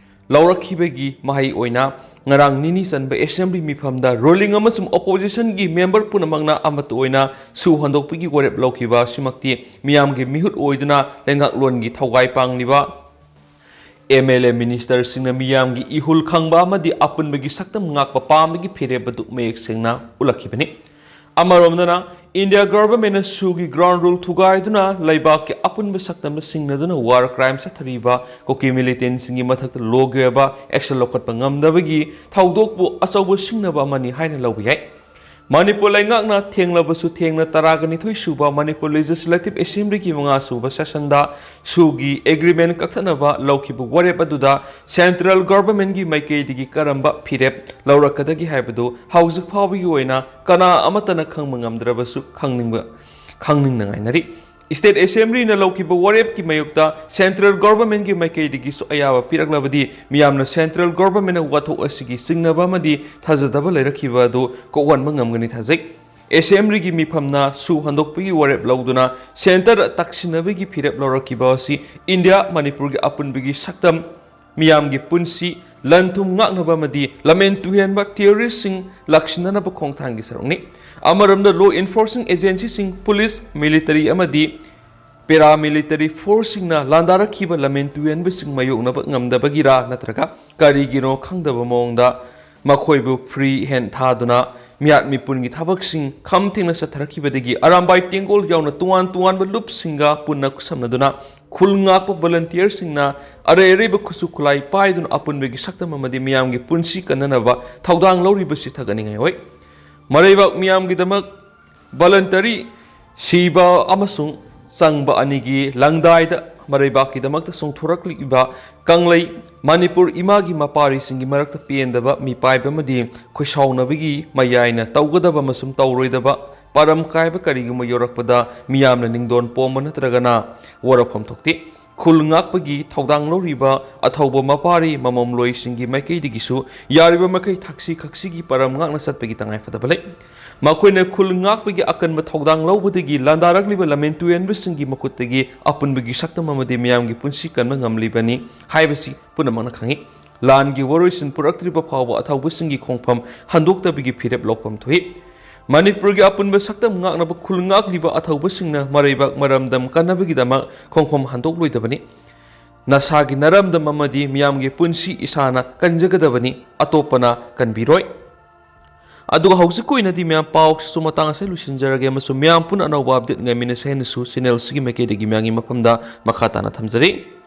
ꯂꯧꯔꯛꯈꯤꯕꯒꯤ ꯃꯍꯩ ꯑꯣꯏꯅ ꯉꯔꯥꯡ ꯅꯤꯅꯤ ꯆꯟꯕ ꯑꯦꯁꯦꯝꯕ꯭ꯂꯤ ꯃꯤꯐꯝꯗ ꯔꯨꯂꯤꯡ ꯑꯃꯁꯨꯡ ꯑꯣꯄꯣꯖꯤꯁꯟꯒꯤ ꯃꯦꯝꯕꯔ ꯄꯨꯝꯅꯃꯛꯅ ꯑꯃꯠꯇ ꯑꯣꯏꯅ ꯁꯨ ꯍꯟꯗꯣꯛꯄꯒꯤ ꯋꯥꯔꯦꯞ ꯂꯧꯈꯤꯕ ꯑꯁꯤꯃꯛꯇꯤ ꯃꯤꯌꯥꯝꯒꯤ ꯃꯤꯍꯨꯠ ꯑꯣꯏꯗꯨꯅ ꯂꯩꯉꯥꯛꯂꯣꯟꯒꯤ ꯊꯧꯒꯥꯏ ꯄꯥꯡꯂꯤꯕ ꯑꯦꯝ ꯑꯦꯜ ꯑꯦ ꯃꯤꯅꯤꯁꯇꯔꯁꯤꯡꯅ ꯃꯤꯌꯥꯝꯒꯤ ꯏꯍꯨꯜ ꯈꯪꯕ ꯑꯃꯗꯤ ꯑꯄꯨꯟꯕꯒꯤ ꯁꯛꯇꯝ ꯉꯥꯛꯄ ꯄꯥꯝꯕꯒꯤ ꯐꯤꯔꯦꯞ ꯑꯗꯨ ꯃꯌꯦꯛ ꯁꯦꯡꯅ ꯎꯠꯂꯛꯈꯤꯕꯅꯤ꯫ ꯑꯃꯔꯣꯝꯗꯅ, ꯏꯟꯗꯤꯌꯥ ꯒꯚꯔꯟꯃꯦꯟꯠꯅ ꯁꯨꯒꯤ ꯒ꯭ꯔꯥꯎꯟ ꯔꯨꯜ ꯊꯨꯒꯥꯏꯗꯨꯅ ꯂꯩꯕꯥꯛꯀꯤ ꯑꯄꯨꯟꯕ ꯁꯛꯇꯝꯗ ꯁꯤꯡꯅꯗꯨꯅ ꯋꯥꯔ ꯀ꯭ꯔꯥꯏꯝ ꯆꯠꯊꯔꯤꯕ ꯀꯨꯀꯤ ꯃꯤꯂꯤꯇꯦꯟꯠꯁꯤꯡꯒꯤ ꯃꯊꯛꯇ ꯂꯣꯒꯤ ꯑꯣꯏꯕ ꯑꯦꯛꯁꯟ ꯂꯧꯈꯠꯄ ꯉꯝꯗꯕꯒꯤ ꯊꯧꯗꯣꯛꯄꯨ ꯑꯆꯧꯕ ꯁꯤꯡꯅꯕ ꯑꯃꯅꯤ ꯍꯥꯏꯅ ꯂꯧꯕ ꯌꯥꯏ꯫ ꯃꯅꯤꯄꯨꯔ ꯂꯩꯉꯥꯛꯅ ꯊꯦꯡꯂꯕꯁꯨ ꯊꯦꯡꯅ ꯇꯔꯥꯒ ꯅꯤꯊꯣꯏ ꯁꯨꯕ ꯃꯅꯤꯄꯨꯔ ꯂꯦꯖꯤꯁꯂꯦꯇꯤꯚ ꯑꯦꯁꯦꯝꯕ꯭ꯂꯤꯒꯤ ꯃꯉꯥ ꯁꯨꯕ ꯁꯦꯁꯟꯗ ꯁꯨꯒꯤ ꯑꯦꯒ꯭ꯔꯤꯃꯦꯟꯠ ꯀꯛꯊꯠꯅꯕ ꯂꯧꯈꯤꯕ ꯋꯥꯔꯦꯞ ꯑꯗꯨꯗ ꯁꯦꯟꯇ꯭ꯔꯦꯜ ꯒꯚꯔꯟꯃꯦꯟꯠꯀꯤ ꯃꯥꯏꯀꯩꯗꯒꯤ ꯀꯔꯝꯕ ꯐꯤꯔꯦꯞ ꯂꯧꯔꯛꯀꯗꯒꯦ ꯍꯥꯏꯕꯗꯨ ꯍꯧꯖꯤꯛ ꯐꯥꯎꯕꯒꯤ ꯑꯣꯏꯅ ꯀꯅꯥ ꯑꯃꯠꯇꯅ ꯈꯪꯕ ꯉꯝꯗ꯭ꯔꯕꯁꯨ ꯈꯪꯅꯤꯡꯕ, ꯈꯪꯅꯤꯡꯅ ꯉꯥꯏꯅꯔꯤ꯫ ꯁ꯭ꯇꯦꯠ ꯑꯦꯁꯦꯝꯕ꯭ꯂꯤꯅ ꯂꯧꯈꯤꯕ ꯋꯥꯔꯦꯞꯀꯤ ꯃꯥꯌꯣꯛꯇ ꯁꯦꯟꯇ꯭ꯔꯦꯜ ꯒꯚꯔꯟꯃꯦꯟꯠꯀꯤ ꯃꯥꯏꯀꯩꯗꯒꯤꯁꯨ ꯑꯌꯥꯕ ꯄꯤꯔꯛꯂꯕꯗꯤ ꯃꯤꯌꯥꯝꯅ ꯁꯦꯟꯇ꯭ꯔꯦꯜ ꯒꯚꯔꯟꯃꯦꯟꯠꯅ ꯋꯥꯊꯣꯛ ꯑꯁꯤꯒꯤ ꯆꯤꯡꯅꯕ ꯑꯃꯗꯤ ꯊꯥꯖꯗꯕ ꯂꯩꯔꯛꯈꯤꯕ ꯑꯗꯨ ꯀꯣꯛꯍꯟꯕ ꯉꯝꯒꯅꯤ ꯊꯥꯖꯩ꯫ ꯑꯦꯁꯦꯝꯕ꯭ꯂꯤꯒꯤ ꯃꯤꯐꯝꯅ ꯁꯨ ꯍꯟꯗꯣꯛꯄꯒꯤ ꯋꯥꯔꯦꯞ ꯂꯧꯗꯨꯅ ꯁꯦꯟꯇꯔꯗ ꯇꯛꯁꯤꯟꯅꯕꯒꯤ ꯐꯤꯔꯦꯞ ꯂꯧꯔꯛꯈꯤꯕ ꯑꯁꯤ ꯏꯟꯗꯤꯌꯥ ꯃꯅꯤꯄꯨꯔꯒꯤ ꯑꯄꯨꯟꯕꯒꯤ ꯁꯛꯇꯝ, ꯃꯤꯌꯥꯝꯒꯤ ꯄꯨꯟꯁꯤ, ꯂꯟ ꯊꯨꯝ ꯉꯥꯛꯅꯕ ꯑꯃꯗꯤ ꯂꯝꯍꯦꯟ ꯇꯨꯍꯦꯟꯕ ꯇꯦꯔꯣꯔꯤꯁ꯭ꯠꯁꯤꯡ ꯂꯥꯛꯁꯤꯟꯅꯅꯕ ꯈꯣꯡꯊꯥꯡꯒꯤ ꯁꯔꯨꯛꯅꯤ꯫ ꯑꯃꯔꯣꯝꯗ, ꯂꯣ ꯏꯟꯐꯣꯔꯁꯤꯡ ꯑꯦꯖꯦꯟꯁꯤꯁꯤꯡ, ꯄꯨꯂꯤꯁ, ꯃꯤꯂꯤꯇꯔꯤ ꯑꯃꯗꯤ ꯄꯦꯔꯥꯃꯤꯂꯤꯇꯔꯤ ꯐꯣꯔꯁꯁꯤꯡꯅ ꯂꯥꯟꯗꯥꯔꯛꯈꯤꯕ ꯂꯝꯍꯦꯟ ꯇꯨꯍꯦꯟꯕꯁꯤꯡ ꯃꯥꯌꯣꯛꯅꯕ ꯉꯝꯗꯕꯒꯤꯔꯥ ꯅꯠꯇ꯭ꯔꯒ ꯀꯔꯤꯒꯤꯅꯣ ꯈꯪꯗꯕ ꯃꯑꯣꯡꯗ ꯃꯈꯣꯏꯕꯨ ꯐ꯭ꯔꯤ ꯍꯦꯟ ꯊꯥꯗꯨꯅ ꯃꯤꯌꯥꯠ ꯃꯤꯄꯨꯟꯒꯤ ꯊꯕꯛꯁꯤꯡ ꯈꯝ ꯊꯦꯡꯅ ꯆꯠꯊꯔꯛꯈꯤꯕꯗꯒꯤ ꯑꯔꯥꯝꯕꯥꯏ ꯇꯦꯡꯒꯣꯜ ꯌꯥꯎꯅ ꯇꯣꯉꯥꯟ ꯇꯣꯉꯥꯟꯕ ꯂꯨꯞꯁꯤꯡꯒ ꯄꯨꯟꯅ ꯈꯨꯠꯁꯝꯅꯗꯨꯅ ꯈꯨꯜ ꯉꯥꯛꯄ ꯚꯣꯂꯟꯇꯤꯌꯔꯁꯤꯡꯅ ꯑꯔꯩ ꯑꯔꯩꯕ ꯈꯨꯠꯁꯨ ꯈꯨꯠꯂꯥꯏ ꯄꯥꯏꯗꯨꯅ ꯑꯄꯨꯟꯕꯒꯤ ꯁꯛꯇꯝ ꯑꯃꯗꯤ ꯃꯤꯌꯥꯝꯒꯤ ꯄꯨꯟꯁꯤ ꯀꯟꯅꯅꯕ ꯊꯧꯗꯥꯡ ꯂꯧꯔꯤꯕꯁꯤ ꯊꯥꯒꯠꯅꯤꯡꯉꯥꯏ ꯑꯣꯏ꯫ ꯃꯔꯩꯕꯥꯛ ꯃꯤꯌꯥꯝꯒꯤꯗꯃꯛ ꯚꯣꯂꯟꯇꯔꯤ ꯁꯤꯕ ꯑꯃꯁꯨꯡ ꯆꯪꯕ ꯑꯅꯤꯒꯤ ꯂꯪꯗꯥꯏꯗ ꯃꯔꯩꯕꯥꯛꯀꯤꯗꯃꯛꯇ ꯆꯣꯡꯊꯣꯔꯛꯂꯤꯕ ꯀꯪꯂꯩ ꯃꯅꯤꯄꯨꯔ ꯏꯃꯥꯒꯤ ꯃꯄꯥꯔꯤꯁꯤꯡꯒꯤ ꯃꯔꯛꯇ ꯄꯦꯟꯗꯕ ꯃꯤꯄꯥꯏꯕ ꯑꯃꯗꯤ ꯈꯣꯏꯁꯥꯎꯅꯕꯒꯤ ꯃꯌꯥꯏꯅ ꯇꯧꯒꯗꯕ ꯑꯃꯁꯨꯡ ꯇꯧꯔꯣꯏꯗꯕ ꯄꯥꯔꯝ ꯀꯥꯏꯕ ꯀꯔꯤꯒꯨꯝꯕ ꯌꯧꯔꯛꯄꯗ ꯃꯤꯌꯥꯝꯅ ꯅꯤꯡꯗꯣꯟ ꯄꯣꯝꯕ ꯅꯠꯇ꯭ꯔꯒꯅ ꯋꯥꯔꯛꯐꯝ ꯊꯣꯛꯇꯦ꯫ ꯈꯨꯜ ꯉꯥꯛꯄꯒꯤ ꯊꯧꯗꯥꯡ ꯂꯧꯔꯤꯕ ꯑꯊꯧꯕ ꯃꯄꯥꯔꯤ ꯃꯃꯣꯝꯂꯣꯏꯁꯤꯡꯒꯤ ꯃꯥꯏꯀꯩꯗꯒꯤꯁꯨ ꯌꯥꯔꯤꯕ ꯃꯈꯩ ꯊꯛꯁꯤ ꯈꯛꯁꯤꯒꯤ ꯄꯔꯝ ꯉꯥꯛꯅ ꯆꯠꯄꯒꯤ ꯇꯉꯥꯏꯐꯗꯕ ꯂꯩ꯫ ꯃꯈꯣꯏꯅ ꯈꯨꯜ ꯉꯥꯛꯄꯒꯤ ꯑꯀꯟꯕ ꯊꯧꯗꯥꯡ ꯂꯧꯕꯗꯒꯤ ꯂꯥꯟꯗꯥꯔꯛꯂꯤꯕ ꯂꯝꯍꯦꯟ ꯇꯨꯍꯦꯟꯕꯁꯤꯡꯒꯤ ꯃꯈꯨꯠꯇꯒꯤ ꯑꯄꯨꯟꯕꯒꯤ ꯁꯛꯇꯝ ꯑꯃꯗꯤ ꯃꯤꯌꯥꯝꯒꯤ ꯄꯨꯟꯁꯤ ꯀꯟꯕ ꯉꯝꯂꯤꯕꯅꯤ ꯍꯥꯏꯕꯁꯤ ꯄꯨꯝꯅꯃꯛꯅ ꯈꯪꯏ꯫ ꯂꯥꯟꯒꯤ ꯋꯥꯔꯣꯏꯁꯤꯟ ꯄꯨꯔꯛꯇ꯭ꯔꯤꯕ ꯐꯥꯎꯕ ꯑꯊꯧꯕꯁꯤꯡꯒꯤ ꯈꯣꯡꯐꯝ ꯍꯟꯗꯣꯛꯇꯕꯒꯤ ꯐꯤꯔꯦꯞ ꯂꯧꯐꯝ ꯊꯣꯛꯏ꯫ ꯃꯅꯤꯄꯨꯔꯒꯤ ꯑꯄꯨꯟꯕ ꯁꯛꯇꯝ ꯉꯥꯛꯅꯕ ꯈꯨꯜ ꯉꯥꯛꯂꯤꯕ ꯑꯊꯧꯕꯁꯤꯡꯅ ꯃꯔꯩꯕꯥꯛ ꯃꯔꯝꯗꯝ ꯀꯟꯅꯕꯒꯤꯗꯃꯛ ꯈꯣꯡꯐꯝ ꯍꯟꯗꯣꯛꯂꯣꯏꯗꯕꯅꯤ꯫ ꯅꯁꯥꯒꯤ ꯅꯔꯝꯗꯝ ꯑꯃꯗꯤ ꯃꯤꯌꯥꯝꯒꯤ ꯄꯨꯟꯁꯤ ꯏꯁꯥꯅ ꯀꯟꯖꯒꯗꯕꯅꯤ, ꯑꯇꯣꯞꯄꯅ ꯀꯟꯕꯤꯔꯣꯏ꯫ ꯑꯗꯨꯒ ꯍꯧꯖꯤꯛꯀꯤ ꯑꯣꯏꯅꯗꯤ ꯃꯌꯥꯝ ꯄꯥꯎꯁꯤꯁꯨ ꯃꯇꯥꯡ ꯑꯁꯤꯗ ꯂꯣꯏꯁꯤꯟꯖꯔꯒꯦ ꯑꯃꯁꯨꯡ ꯃꯌꯥꯝ ꯄꯨꯟꯅ ꯑꯅꯧꯕ update ꯉꯥꯏꯃꯤꯟꯅꯁꯦ ꯍꯥꯏꯅꯁꯨ channel ꯑꯁꯤꯒꯤ ꯃꯥꯏꯀꯩꯗꯒꯤ ꯃꯌꯥꯝꯒꯤ ꯃꯐꯝꯗ ꯃꯈꯥ ꯇꯥꯅ ꯊꯝꯖꯔꯤ꯫